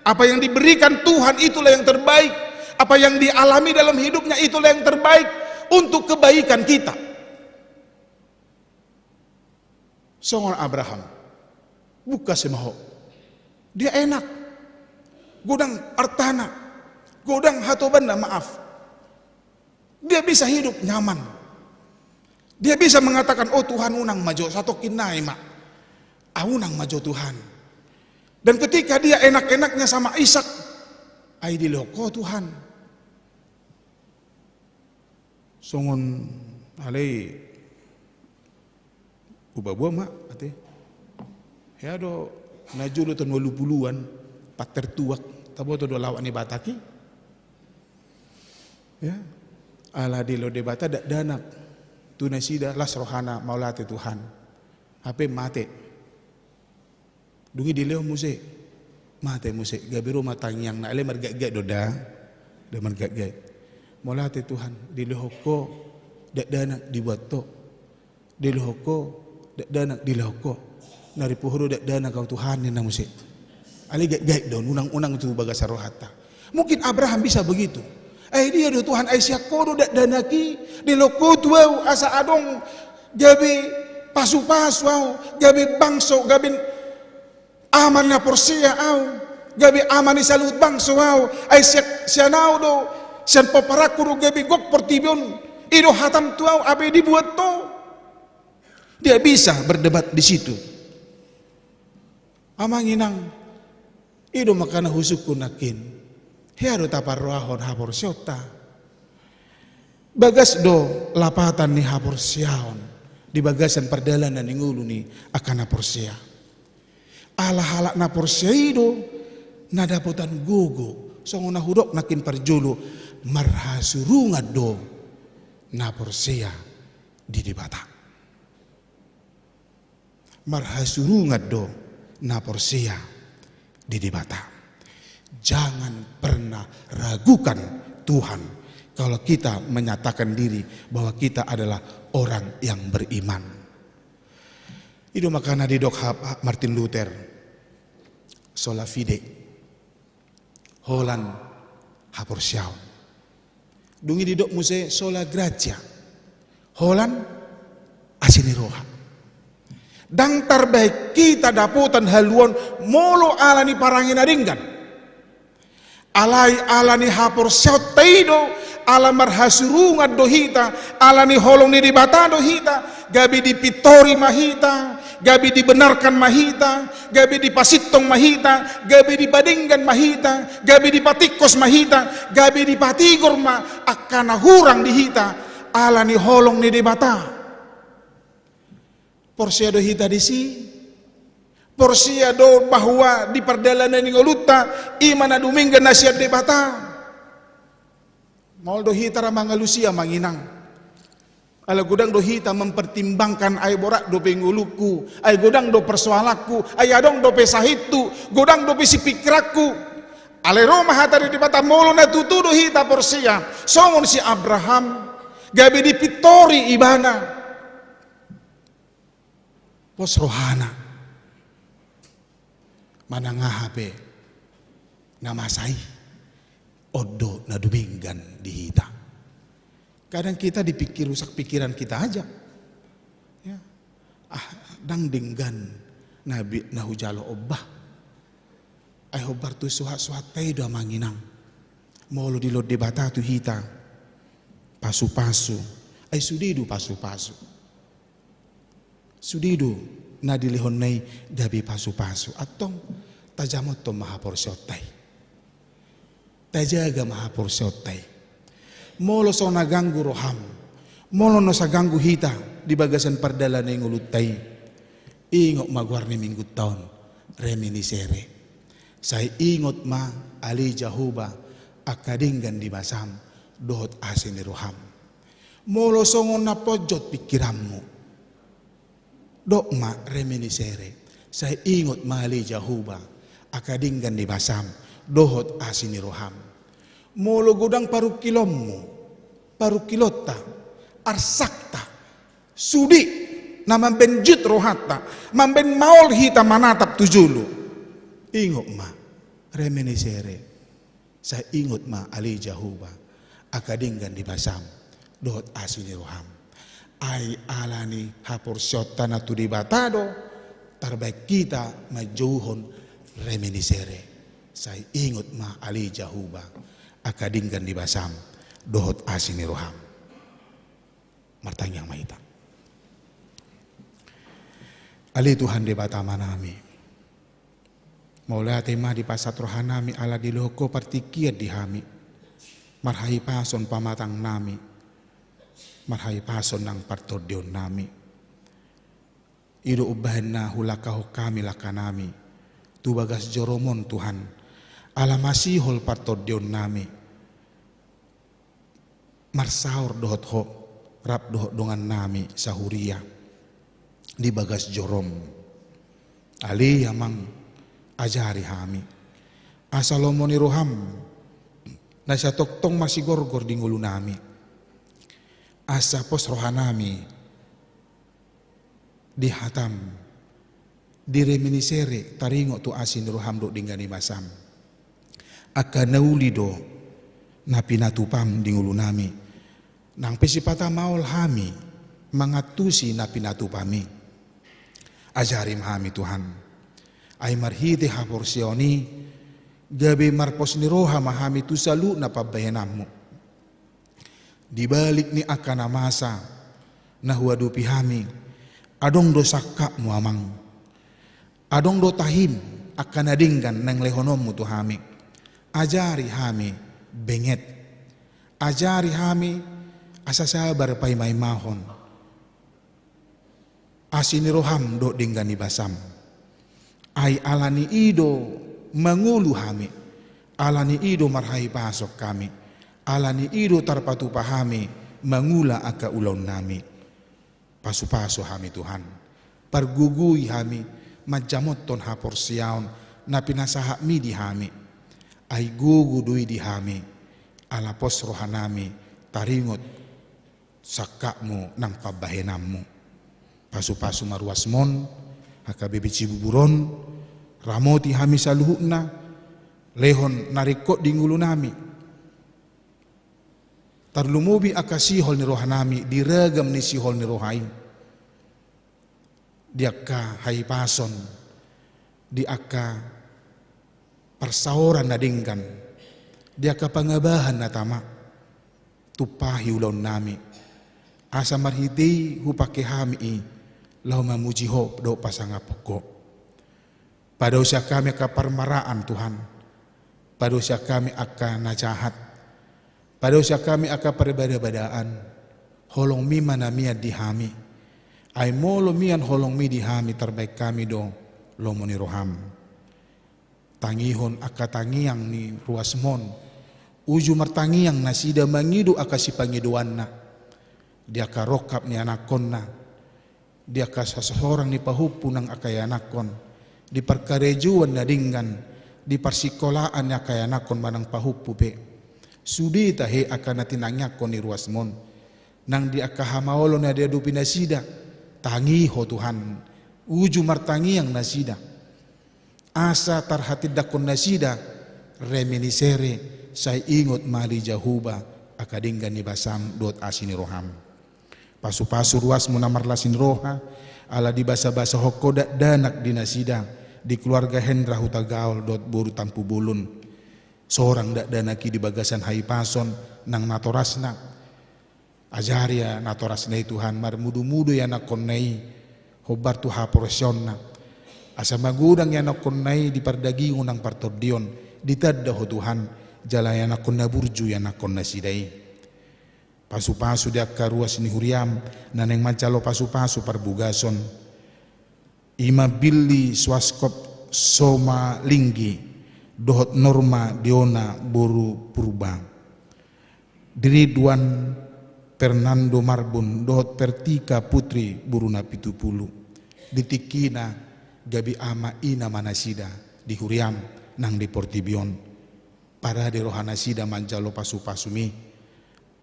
apa yang diberikan Tuhan itulah yang terbaik, apa yang dialami dalam hidupnya itulah yang terbaik untuk kebaikan kita. Songon Abraham, bungkas ma ho. Dia enak, godang artana, godang hatobanna, maaf. Dia bisa hidup nyaman. Dia bisa mengatakan, "Oh Tuhan, unang ma jo, satongkin nai ma. Ah, unang ma jo Tuhan." Dan ketika dia enak-enaknya sama Ishak, "Ai dilehon ho Tuhan." Songon alai Ubaboa ma, ate. Hea do na jolo taon ualu puluan, pat tertuak, taboto do lawak ni Batak i. Ya. Ala dilehon Debata dakdanak tu nasida, las rohana mauliate Tuhan. Hape mate. Dung i dilehon muse. Mate muse, gabe ro ma tangiangna, alai margatgat do da. Da margatgat. Mauliate Tuhan, dilehon ho dakdanak, dibuat ho. Dilehon ho dakdanak, dilehon ho. Na ripu ho do dakdanak au Tuhan, ninna muse. Alai gatgat do, unang-unang tu bagasan rohanta. Mungkin Abraham bisa begitu. Ai dia do Tuhan, ai sian ho do dakdanak i, dilehon ho tu au, asa adong gabe pasu-pasu au, gabe bangso, gabe ama na porsea au, gabe ama ni saluhut bangso au, ai sian, sian au do, sian pomparanku do gabe gok portibi on, i do hatam tu au, hape dibuat ho. Dia bisa berdebat di situ. Amang inang, i do makana husungkun nangkin. Hea do taparrohahon haporseaonta. Bagas do lapatan ni haporseaon di bagasan pardalanan ni ngolu ni angka na porsea. Ala halak na porsea i do na dapotan gogo, songon na hudok nangkin parjolo, marhasurungan do na porsea di Debata. Marhasurungan do na porsea di Debata. Jangan pernah ragukan Tuhan kalau kita menyatakan diri bahwa kita adalah orang yang beriman. I do makana didok ha-, ha-, Martin Luther, sola fide, holan haporseaon. Dung i didok muse sola gratia, holan asi ni roha. Ndang tarbahen hita dapotan haluaon molo ala ni parange na denggan. Alai ala ni haporseaonta i do, ala marhasurungan do hita, ala ni holong ni Debata do hita, gabe dipintori ma hita, gabe dibenarkan ma hita, gabe dipasintong ma hita, gabe dipadenggan ma hita, gabe dipatingkos ma hita, gabe dipatigor ma angka na hurang di hita, ala ni holong ni Debata. Porsea do hita disi? Porsea do bahwa di pardalanan ni ngolunta, i ma na dumenggan na sian Debata? Maol do hita ra mangalusi, amang inang. Ala godang do hita mempertimbangkan, ai borat dope ngolungku, ai godang do persoalanku, ai adong dope sahithu, godang dope sipingkiranku. Alai ro ma hata ni Debata, molo na tutu do hita porsea songon si Abraham, gabe dipintori ibana. Pos rohana. Manang aha pe na masa i, on do na dumenggan di hita. Kadang kita dipikir, rusak pikiran kita aja. Ya. Ah, ndang denggan na bi-, na hujalo on bah. Ai hombar tu suhat-suhatta i do, amang inang. Molo dilehon Debata tu hita pasu-pasu, ai sude do pasu-pasu. Sude do na dilehonna i gabe pasu-pasu. Antong tajamothon ma haporseaonta i. Tajaga ma haporseaonta i. Molo so na ganggu roham, molo na so ganggu hita di bagasan pardalanan ni ngolunta i, ingot ma goar ni minggunta on, reminiscere. Sai ingot ma ale Jahowa angka denggan ni basam dohot asi ni roham. Molo songon na ponjot pingkiranmu, dok ma reminiscere, sai ingot ma ale Jahowa angka denggan ni basam dohot asi ni roham. Molo godang parungkilonmu, parungkilonta, arsakta, sude na mambaen jut rohanta, mambaen maol hita manatap tu jolo, ingot ma reminiscere, sai ingot ma ale Jahowa angka denggan ni basam dohot asi ni roham. Ai ala ni haporseaonta na tu Debata do tarbaen hita manjouhon reminiscere, sai ingot ma ale Jahowa angka denggan ni basam dohot asi ni roham. Martangiang ma hita. Ale Tuhan Debata Amanami, mauliate ma dipasahat rohanami ala dilehon Ho partingkian di hami, marhahipason pamatangnami, marhahipason nang partondionnami. I do umbahen na hulangkahon hami langkanami tu bagas jorom on Tuhan, ala masihol partondionnami marsaor dohot Ho rap dohot dongannami sahuria di bagas jorom. Ale Amang, ajari hami asa lomo ni roham na sai tongtong masigorgor di ngolunami, asa pos rohanami di hatam, di reminiscere taringot tu asi ni roham dohot denggan ni basam. Angka na uli do na pinatupam di ngolunami, nang pe sipata maol hami mangantusi na pinatupam i. Ajari ma hami Tuhan, ai marhite haporseaon i gabe marpos ni roha ma hami tu saluhutna pambahenanmu. Di balik ni angka na masa na huadopi hami, adong do sangkapmu Amang. Adong do tahim angka na denggan naeng lehononmu tu hami. Ajari hami benget. Ajari hami asa sabar paimaimahon asi ni roham dohot denggan ni basam. Ai ala ni i do mangolu hami, ala ni i do marhahipason hami, ala ni i do tarpatupa hami mangula angka ulaonnami. Pasupasu hami Tuhan, pargogoi hami manjamothon haporseaon na pinasahatmi di hami. Ai gogo do i di hami, ala pos rohanami taringot sangkapmu nang pambahenanmu. Pasupasu ma ruasmon H K B P Cibubur on, ramoti hami saluhutna, lehon na ringkot di ngolunami. Tarlumobi angka sihol ni rohanami di ragam ni sihol ni roha i, di angka hahipason, di angka parsaoran na denggan, di angka pangabahan na tama. Tumpahi ulaonnami, asa marhite i hupangke hami i laho mamuji Ho dohot pasangaphon Ho. Padaosian hami angka parmaraan Tuhan, padaosian hami angka na jahat, padaosian hami angka parbadabadaan. Holongmi ma na mian di hami. Ai molo mian holongmi di hami, tarbaen hami do lomo ni roham. Tangihon angka tangiang ni ruasmon. Uju martangiang nasida mangido angka sipangidoanna, di angka rongkap ni anakkonna, di angka sasorang ni pahompu nang angka ianakkon, di parkarejoan na denggan, di parsikolaan ni angka ianakkon manang pahompu pe. Sude tahe angka na tinangiangkon ni ruasmon. Nang di angka hamaolon na diadopi nasida, tangiho Tuhan, uju martangiang nasida. Asa tarhatindangkon nasida, reminiscere, sai ingot ma ale Jahowa angka denggan ni basam dohot asi ni roham. Pasupasu ruasmu na marlas ni roha, ala dibasabasahon Ho dakdanak di nasida, di keluarga Hendra Hutagaol dohot boru Tampubolon. Sorang dakdanak i di bagasan hahipason nang natorasna. Ajari ia natorasna i Tuhan, marmudumudu ianakkonna i hombar tu haporseaonna. Asa magodang ianakkonna i di pardagingon nang partondion, ditanda Ho Tuhan, jala ianakkonna burju ianakkon nasida i. Pasupasu di angka ruas ni huriam na naeng manjalo pasupasu parbogason. I ma Billy Swaskop Somalinggi, dohot Norma Diona boru Purba, Ridwan Fernando Marbun dohot Vertika Putri boru Napitupulu. Di tingkina gabe ama ina ma nasida di huriam nang di portibi on. Parade rohanasida manjalo pasupasumi,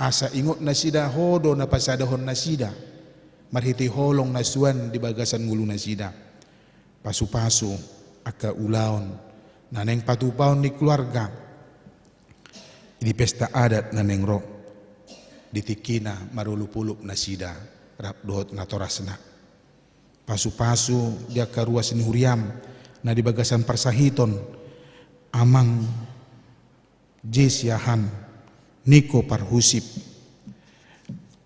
asa ingotnasida Ho do na pasadahon nasida marhite holong na suan di bagasan ngolunasida. Pasupasu angka ulaon na naeng patupaon ni keluarga di pesta adat na naeng ro, di tingkina marolopolop nasida rap dohot natorasna. Pasupasu di angka ruas ni huriam na di bagasan parsahiton, Amang Jesi Ahan, Niko Parhusip,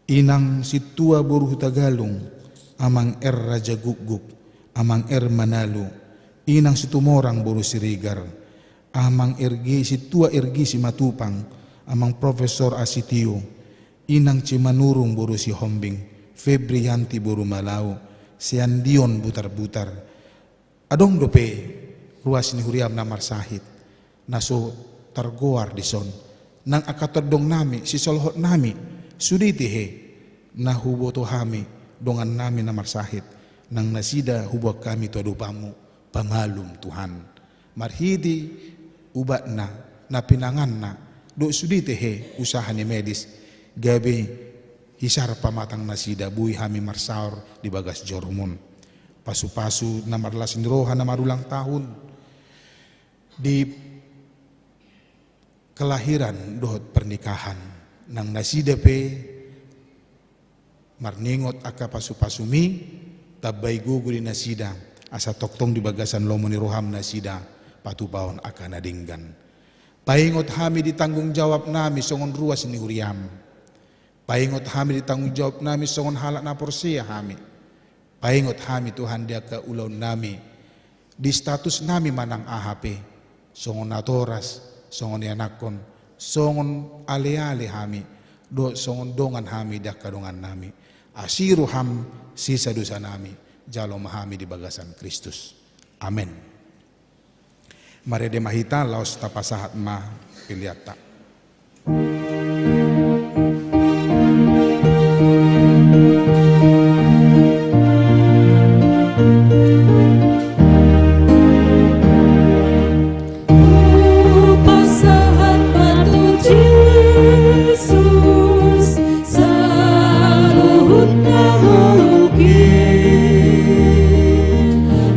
Inang Sintua boru Hutagalung, Amang R Rajagukguk, Amang R Manalu, Inang Situmorang boru Siregar, Amang R G, Sintua R G Simatupang, Amang Profesor Asitio, Inang Cimanurung boru Sihombing, Febrianti boru Malau, Seandion Butarbutar. Adong dope ruas ni huriam na marsahit, na so targoar dison, nang angka tondongnami, sisolhotnami, sude tehe na huboto hami dongannami na marsahit, nang nasida huboan hami tu adopanmu, pamalum Tuhan. Marhite ubatna, na pinanganna, dohot sude tehe usaha ni medis, gabe hisar pamatang nasida, boi hami marsaor di bagas jorumon. Pasupasu na marlas ni roha na marulang tahun di kelahiran dohot pernikahan, nang nasida pe marningot angka pasupasumi, tambai gogo di nasida, asa tongtong di bagasan lomo ni roham nasida patupaon angka na denggan. Paingot hami di tanggung jawabnami songon ruas ni huriam. Paingot hami di tanggung jawabnami songon halak na porsea hami. Paingot hami Tuhan di angka ulaonnami, di statusnami manang aha pe, songon natoras, songon ianakhon, songon aleale hami, dohot songon dongan hami di angka dongannami. Asi roham sesa dosanami, jalo ma hami di bagasan Kristus. Amen. Marende ma hita laos tapasahat ma peleanta. Hupasahat ma tu Jesus saluhut na ngolungki,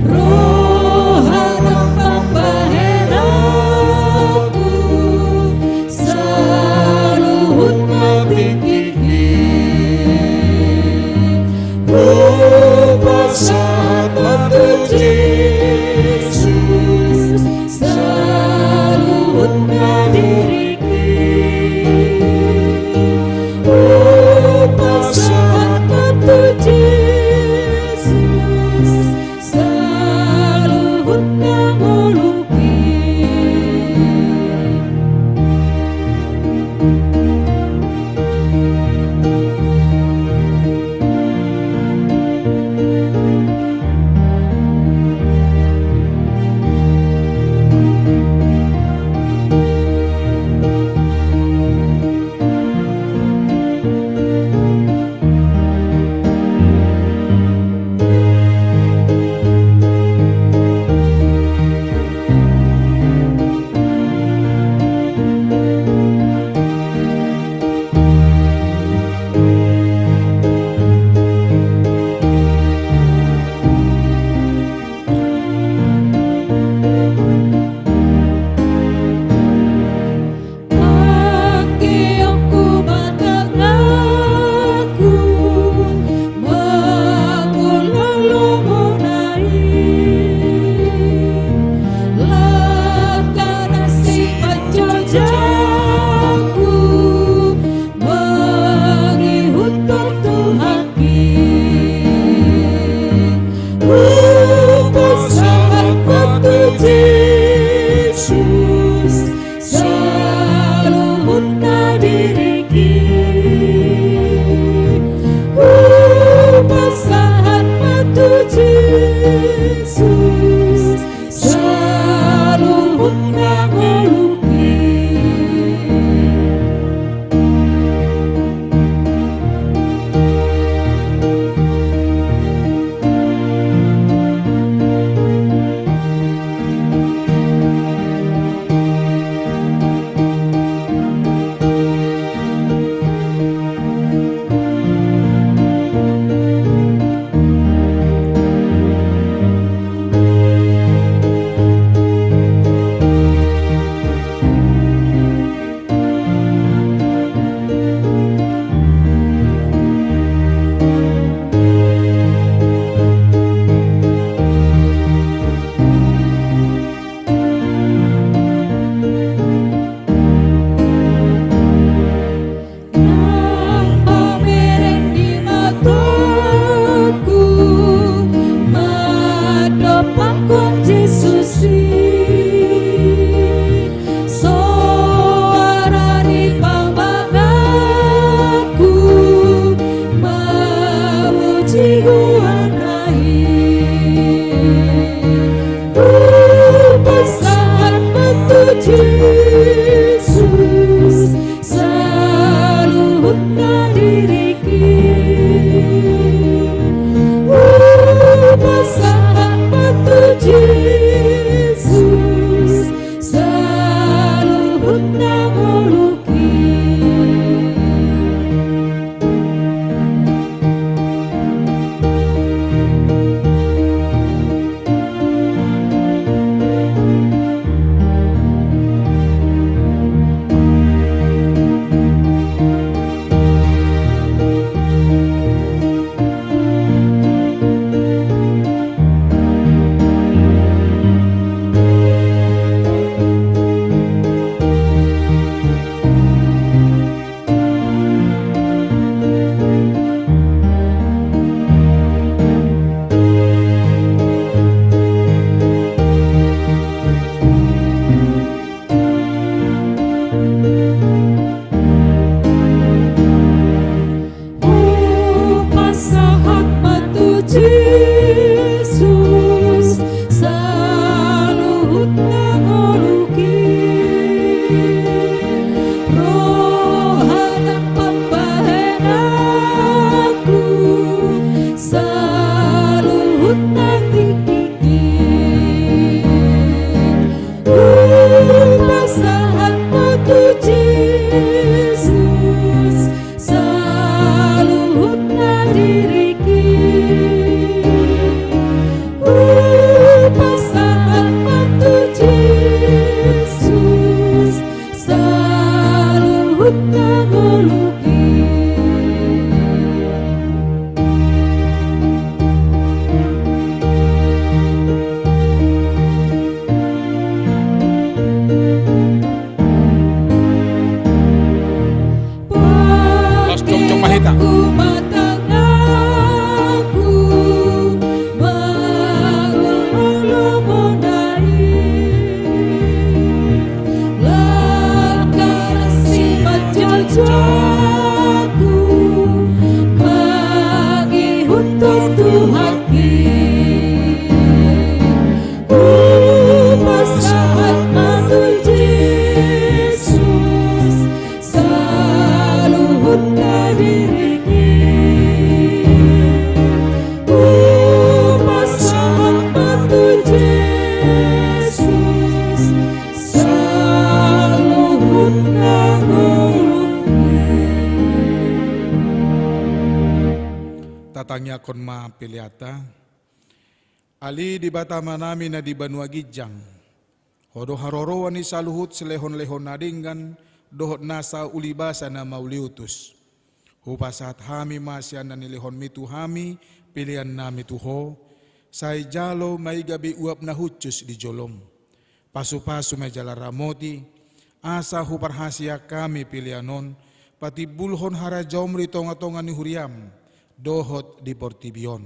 roha nang pambahen aku saluhut na tingki. Hupasahat ma tu Jesus saluhut na diri. Hupasahat ma tu Jesus saluhut na ngolungki. Anggiat hupatangiangku mangula lomona i, langkana sipanjojangku mangihuthon Tuhanki. Hupasahat ma tu Jesus saluhut na diringki. Hupasahat ma tu Jesus saluhut na Tangiangkon ma peleanta. Ale Debata Amanami na di banua ginjang, Ho do haroroan ni saluhut silehonlehon na denggan dohot nasa ulibasa na mauliutus. Hupasahat hami ma sian na nilehonmi tu hami peleannami tu Ho, sai jalo ma i gabe uap na hushus di jolom. Pasupasu ma i jala ramoti, asa huparhaseang hami pelean on patimbulhon harajaonmu di tongatonga ni huriam dohot di portibi on.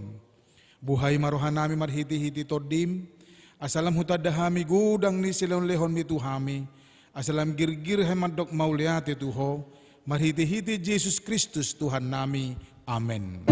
Buhai ma rohanami marhitehite Tondim, asa lam hutanda hami godang ni silehonlehonmi tu hami, asa lam girgir hami mandok mauliate tu Ho, marhitehite Jesus Kristus Tuhannami. Amen.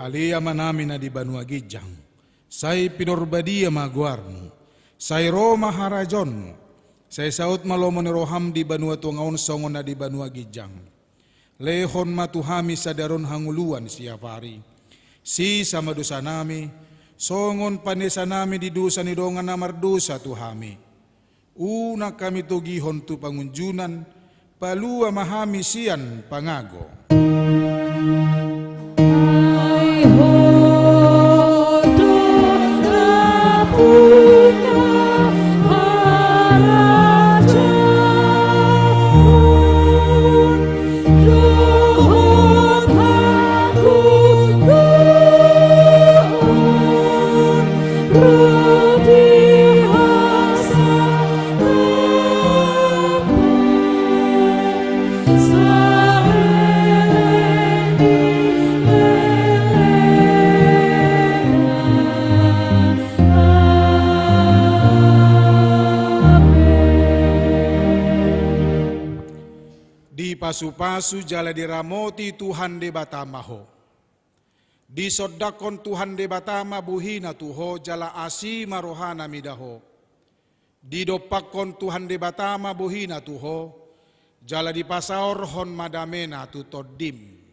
Ale Amanami na di banua ginjang, sai pinarbadia ma goarmu, sai ro ma harajaonmu, sai saut ma lomo ni roham di banua tonga on songon na di banua ginjang. Lehon ma tu hami sadari on hangoluan siapari. Sesa ma dosanami, songon panesanami di dosa ni dongan na mardosa tu hami. Unang hami togihon tu pangunjunan, palua ma hami sian pangago. Dipasupasu jala diramoti Tuhan Debata ma ho. Disondangkon Tuhan Debata ma bohina tu ho jala asi ma rohana mida ho. Didompakkon Tuhan Debata ma bohina tu ho, jala dipasaorhon ma damena tu tondim.